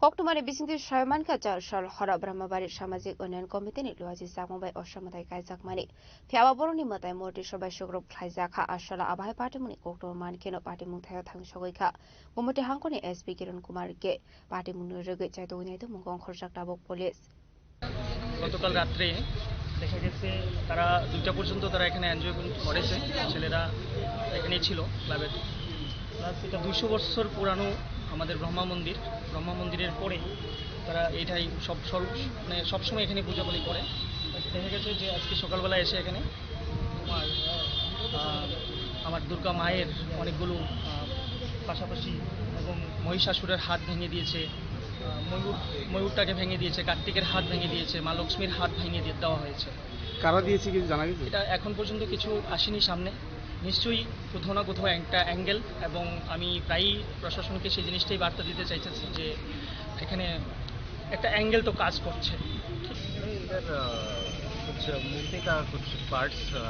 Koktwmani bisingtwi sai mankha, char sal horo Brahmabari Samajik Unnayan Committee ni luaji chakma bai osa mwtai kaijakmani. Phiya ba borokni mwtai murti swbai sukrub khlaijakha, aswla abo hai patimungni koktwma mankheno patimung thaio thang sogwi kha. Gumati hangkoni S P Kiran Kumar K patimungno rwgwi chaitugwi naitugmung ongkhorjak tabuk police. গতকাল রাত্রে দেখা গেছে তারা দুইটা পর্যন্ত তারা এখানে এনজয় করেছে, ছেলেরা এখানেই ছিল ক্লাবের। প্লাস এটা দুইশো বছর পুরানো আমাদের ব্রহ্মা মন্দির। ব্রহ্মা মন্দিরের পরে তারা এটাই সব সর্ব-, মানে সবসময় এখানে পূজা পালি করে। দেখা গেছে যে আজকে সকালবেলা এসে এখানে আমার, আহ, আমার দুর্গা মায়ের অনেকগুলো, আহ, পাশাপাশি এবং মহিষাসুরের হাত ভেঙে দিয়েছে, আহ, ময়ূর, ময়ূরটাকে ভেঙে দিয়েছে, কার্তিকের হাত ভেঙে দিয়েছে, মা লক্ষ্মীর হাত ভেঙে দিয়ে দেওয়া হয়েছে। কারা দিয়েছে কিছু জানা গেছে? এটা এখন পর্যন্ত কিছু আসেনি সামনে। নিশ্চয়ই কোথাও না কোথাও একটা অ্যাঙ্গেল, এবং আমি প্রায়ই প্রশাসনকে সেই জিনিসটাই বার্তা দিতে চাইতেছি যে এখানে একটা অ্যাঙ্গেল তো কাজ করছে। नहीं, इधर, अ, कुछ मूर्ति का कुछ पार्ट्स, अ,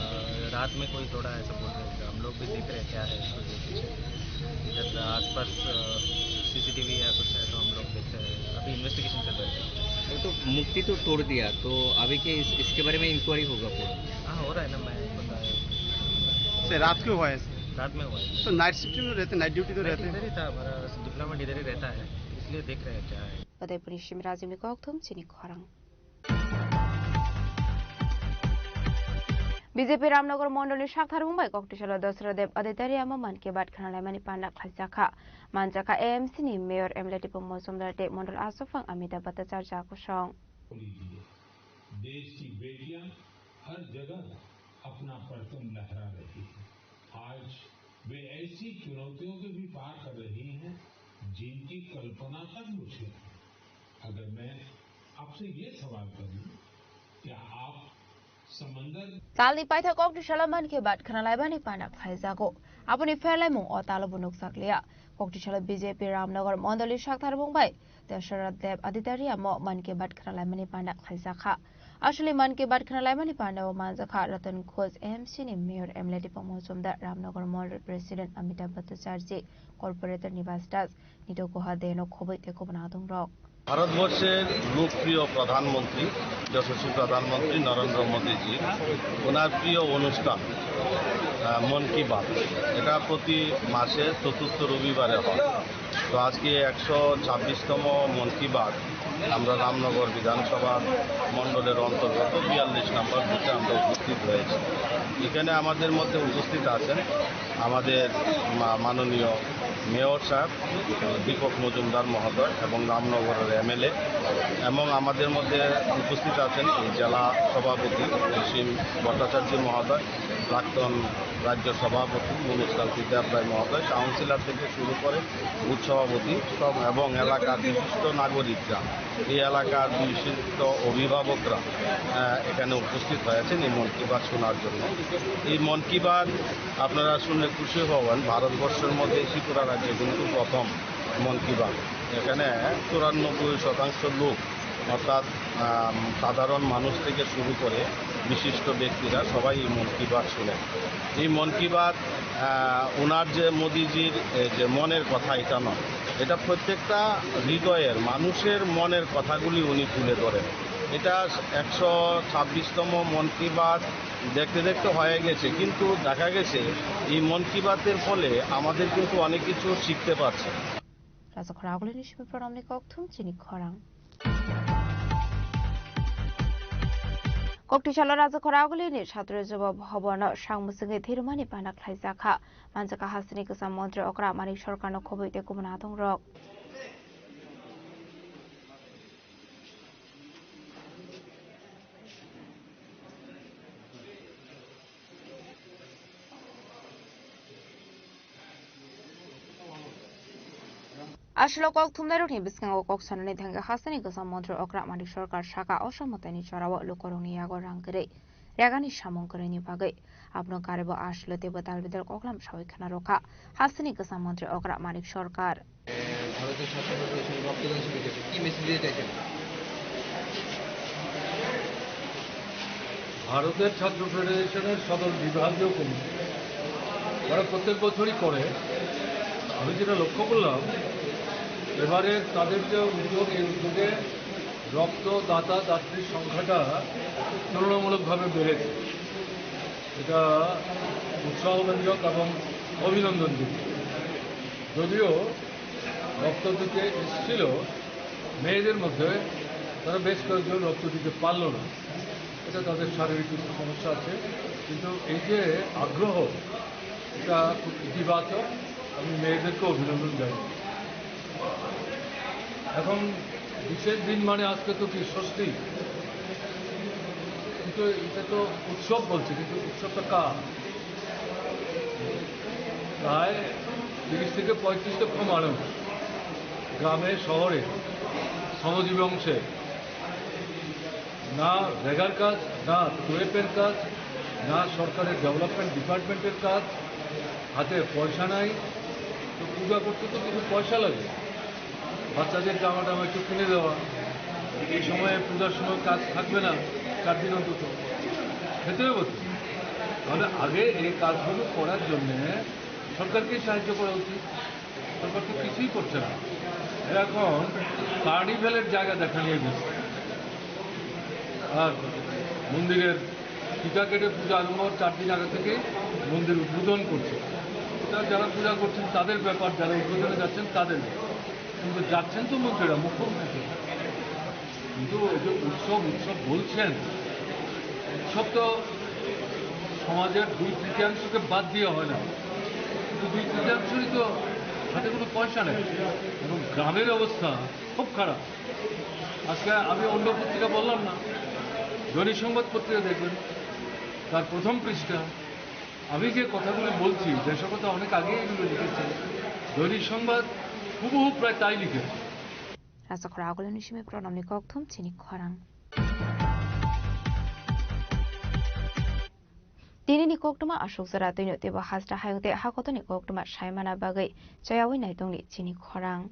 अ, रात में कोई तोड़ा ऐसा बोल रहे थे। हम लोग भी देख रहे हैं क्या है इसको लेके। इधर आसपास, अ, सीसीटीवी या कुछ है तो हम लोग देख रहे हैं। अभी इन्वेस्टिगेशन चल रहा है। वो तो मूर्ति तो तोड़ दिया, तो अभी के इस, इसके बारे में इंक्वायरी होगा पूरा? हाँ, हो रहा है ना, मैं बताया। सर, रात को हुआ है? रात में हुआ है। तो नाइट शिफ्ट में रहते, नाइट ड्यूटी तो रहते हैं? इधर ही था, हमारा डिप्लोमा इधर ही रहता है, इसलिए देख रहे हैं क्या है। Udaipurni simi Rajimni kokthum chini khorang. B J P Ramnagar Mondolni saktharmung bai koktwsalo Dasra Deb Aditya Riyama Mann Ki Baat khwnalaimani panda khlaijakha. Manjakha A M C ni Mayor M L A Tipung Mojumdar tei Mondol Aswk Phang Amitabh Bhattacharya kosong. देश की बेटियां हर जगह अपना परचम लहरा रही हैं। आज वे ऐसी चुनौतियों को भी पार कर रही हैं, जिनकी कल्पना तक मुश्किल है। अगर मैं आपसे ये सवाल करूं, क्या आप समंदर Talni paithak koktwsalo Mann Ki Baat khwnalaimani panda khlaijago. Aboni pherlaimung o talo bo nukjakliya. Koktisalo B J P Ramnagar Mondoli Saktharbung bai Dasharat Deb Aditariamo Mann Ki Baat khwnalaimani panda khlaijakha. Aswli Mann Ki Baat khwnalaimani pandao manjakha Ratan Ghosh, M C ni Mayor M L A Deepak Majumdar, Ramnagar Mondol President Amitabh Bhattacharjee, Corporator Nibas Das, Nito Guha Deno khobwi tei kubun adongrok. ভারতবর্ষের লোকপ্রিয় প্রধানমন্ত্রী, যশস্বী প্রধানমন্ত্রী নরেন্দ্র মোদীজি, ওনার প্রিয় অনুষ্ঠান, আহ, মন কি বাত, এটা প্রতি মাসে চতুর্থ রবিবারে হয়। তো আজকে একশো ছাব্বিশতম মন কি বাত আমরা রামনগর বিধানসভা মণ্ডলের অন্তর্গত বিয়াল্লিশ নম্বর বুথে আমরা উপস্থিত হয়েছি। এখানে আমাদের মধ্যে উপস্থিত আছেন আমাদের মা-, মাননীয় মেয়র সাহেব দীপক মজুমদার মহোদয় এবং রামনগরের এমএলএ, এবং আমাদের মধ্যে উপস্থিত আছেন এই জেলা সভাপতি অসীম ভট্টাচার্য মহোদয়, প্রাক্তন রাজ্য সভাপতি মনোজ কান্তি দেব রায় মহোদয়, কাউন্সিলর থেকে শুরু করে বুথ সভাপতি সব এবং এলাকার বিশিষ্ট নাগরিকরা, এই এলাকার বিশিষ্ট অভিভাবকরা, আহ, এখানে উপস্থিত হয়েছেন এই মন কি বাত শোনার জন্য। এই মন কি বাত আপনারা শুনে খুশি হবেন, ভারতবর্ষের মধ্যে ত্রিপুরা রাজ্যে কিন্তু প্রথম মন কি বাত। এখানে চুরানব্বই শতাংশ লোক, অর্থাৎ, আম, সাধারণ মানুষ থেকে শুরু করে বিশিষ্ট ব্যক্তিরা সবাই এই মন কি বাত শুনেন। এই মন কি বাত, আহ, ওনার যে মোদিজির, এ, যে মনের কথা, এটা নয়, এটা প্রত্যেকটা হৃদয়ের, মানুষের মনের কথাগুলি উনি তুলে ধরেন। এটা একশো ছাব্বিশতম মন কি বাত দেখতে দেখতে হয়ে গেছে, কিন্তু দেখা গেছে এই মন কি বাতের ফলে আমাদের কিন্তু অনেক কিছু শিখতে পারছি। Rajakhor agulini simi pranamni kokthum chini khorang. Koktisalo Rajakhor agulini Satro Joba Bhabono sang mwswngwi thwirwmani panda khlaijakha. Manjakha hasteni kwcham montri okra Manik Sarkarno khobwi tei kubun adongrok. Aswlo kok thumnairokni bwskango kok sanani thangkha hasteni kwcham montri okra Manik Sarkar saka, o samataini jorao lukurokni yago rang kwrwi, regani samung kwrwini bagwi. Abono karwi bo aswlo teibo dalbidal koklam sawi khna rwkha hasteni kwcham montri okra Manik Sarkar. ভারতের ছাত্র ফেডারেশন রক্তদান শিবির দেখে কি মেসেজ দিতে চাইছেন? ভারতের ছাত্র ফেডারেশনের সদর বিভাগীয় কমিটি, তারা প্রত্যেক বছরই করে। আমি যেটা লক্ষ্য করলাম, এবারে তাদের যে উদ্যোগ, এই উদ্যোগে রক্তদাতা দাত্রীর সংখ্যাটা তুলনামূলকভাবে বেড়েছে। এটা উৎসাহব্যঞ্জক এবং অভিনন্দনযোগ্য। যদিও রক্ত দিতে এসেছিল মেয়েদের মধ্যে, তারা বেশ কয়েকজন রক্ত দিতে পারল না। এটা তাদের শারীরিক কিছু সমস্যা আছে, কিন্তু এই যে আগ্রহ, এটা খুব ইতিবাচক। আমি মেয়েদেরকে অভিনন্দন জানাই। এখন বিশেষ দিন মানে আজকে তো কি ষষ্ঠী, কিন্তু এটা তো উৎসব বলছে, কিন্তু উৎসবটা কার? প্রায় তিরিশ থেকে পঁয়ত্রিশ লক্ষ মানুষ গ্রামে শহরে শ্রমজীবী অংশে না রেগার কাজ, না টুয়েপের কাজ, না সরকারের ডেভেলপমেন্ট ডিপার্টমেন্টের কাজ, হাতে পয়সা নাই। তো পূজা করতে তো কিছু পয়সা লাগে, বাচ্চাদের জামা টামা একটু কিনে দেওয়া, এই সময়ে পূজার সময় কাজ থাকবে না, চার দিন অন্তত খেতে হবে তো। তাহলে আগে এই কাজগুলো করার জন্যে সরকারকেই সাহায্য করা উচিত। সরকার তো কিছুই করছে না। এরা এখন কার্নিভ্যালের জায়গা দেখা নিয়ে ব্যস্ত। আর মন্দিরের ফিতা কেটে পূজা আরম্ভ হওয়ার চার দিন আগে থেকে মন্দির উদ্বোধন করছে। এটা যারা পূজা করছেন তাদের ব্যাপার, যারা উদ্বোধনে যাচ্ছেন তাদের ব্যাপার। কিন্তু যাচ্ছেন তো মন্ত্রীরা, মুখ্যমন্ত্রী। কিন্তু এই যে উৎসব, উৎসব বলছেন, উৎসব তো সমাজের দুই তৃতীয়াংশকে বাদ দিয়ে হয় না। কিন্তু দুই তৃতীয়াংশরই তো হাতে কোনো পয়সা নেই। এবং গ্রামের অবস্থা খুব খারাপ। আজকে আমি অন্য পত্রিকা বললাম না, দৈনিক সংবাদ পত্রিকা দেখবেন, তার প্রথম পৃষ্ঠা। আমি যে কথাগুলো বলছি, দেশের কথা অনেক আগেই এগুলো লিখেছে। দৈনিক সংবাদ হুবহু প্রায় তাই লিখেছে। Rajakhor agulini simi pranamni kokthum chini khorang. Tinini koktwma aswk jora twino teibo hasta hayung tei hakotorni koktwma saimana bagwi chayawi naitongni chini khorang.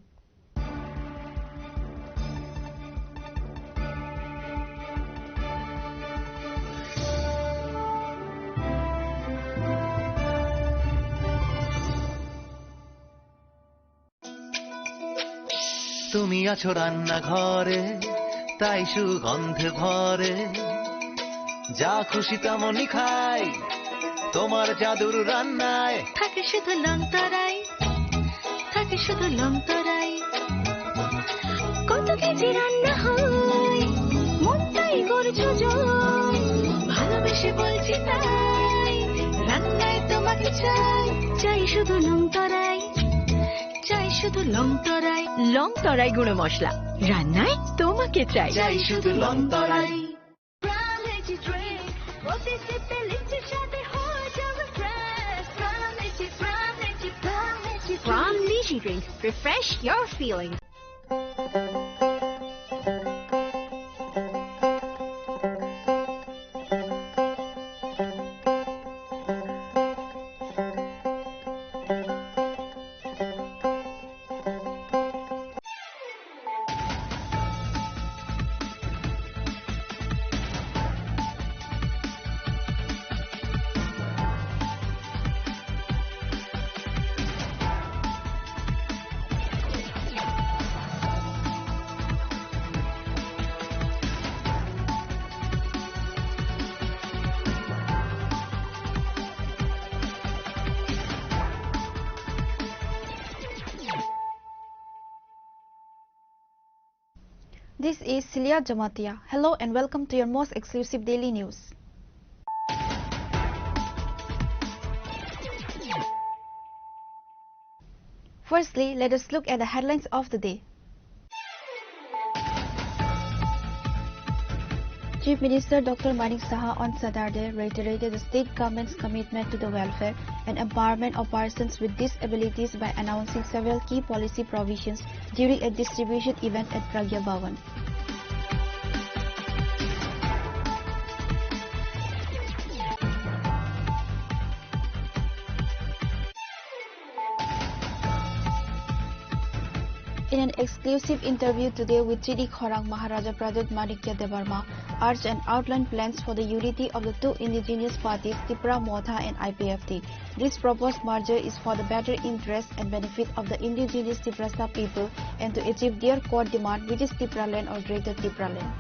তুমি আছো রান্নাঘরে, তাই সুগন্ধে ভরে। যা খুশি তেমনই খাই, তোমার জাদুর রান্নায়। থাকে শুধু লংতরাই, থাকে শুধু লংতরাই। কত কেজি রান্না হয়, মনটাই করছো জয়। ভালোবেসে বলছি তাই, রান্নায় তোমাকে চাই, চাই শুধু লংতরাই। চাই শুধু লং তরাই। লং তরাই গুঁড়ো মশলা, রান্নায় তোমাকে চাই। চাই শুধু লং তরাই। Prime Energy Drink, প্রতি সিপে লিচি স্বাদে হয়ে যাবে fresh। Prime Energy, Prime Energy, Prime Energy Drink। Prime Energy Drink, refresh your feelings। This is Celia Jamatia. Hello and welcome to your most exclusive daily news. Firstly, let us look at the headlines of the day. Chief Minister Doctor Manik Saha on Saturday reiterated the state government's commitment to the welfare and empowerment of persons with disabilities by announcing several key policy provisions during a distribution event at Pragya Bhawan. In an exclusive interview today with Chini Khorang, Maharaja Pradyut Manikya Debbarma urged and outlined plans for the unity of the two indigenous parties, Tipra Motha and I P F T. This proposed merger is for the better interest and benefit of the indigenous Tiprasa people and to achieve their core demand, which is Tipraland or Greater Tipraland.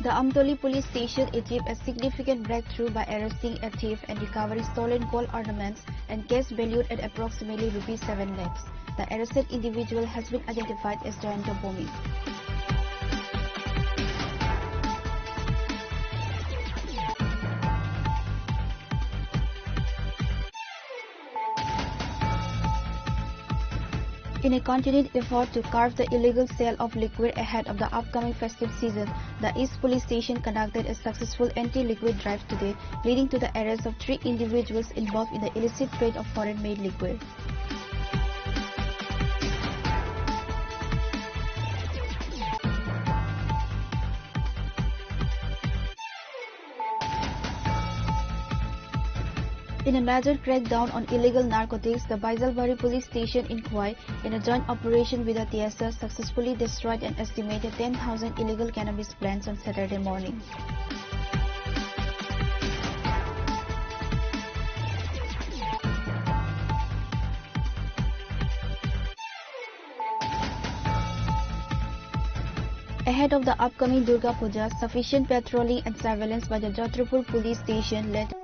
The Amtoli Police Station achieved a significant breakthrough by arresting a thief and recovering stolen gold ornaments and cash valued at approximately rupees seven lakhs. The arrested individual has been identified as Jayanta Bhowmick. In a continued effort to curb the illegal sale of liquor ahead of the upcoming festive season, the East Police Station conducted a successful anti-liquor drive today, leading to the arrest of three individuals involved in the illicit trade of foreign-made liquor. In a major crackdown on illegal narcotics, the Baijalbari Police Station in Khowai, in a joint operation with the T S R, successfully destroyed an estimated ten thousand illegal cannabis plants on Saturday morning. Ahead of the upcoming Durga Puja, sufficient patrolling and surveillance by the Chhatrapur Police Station led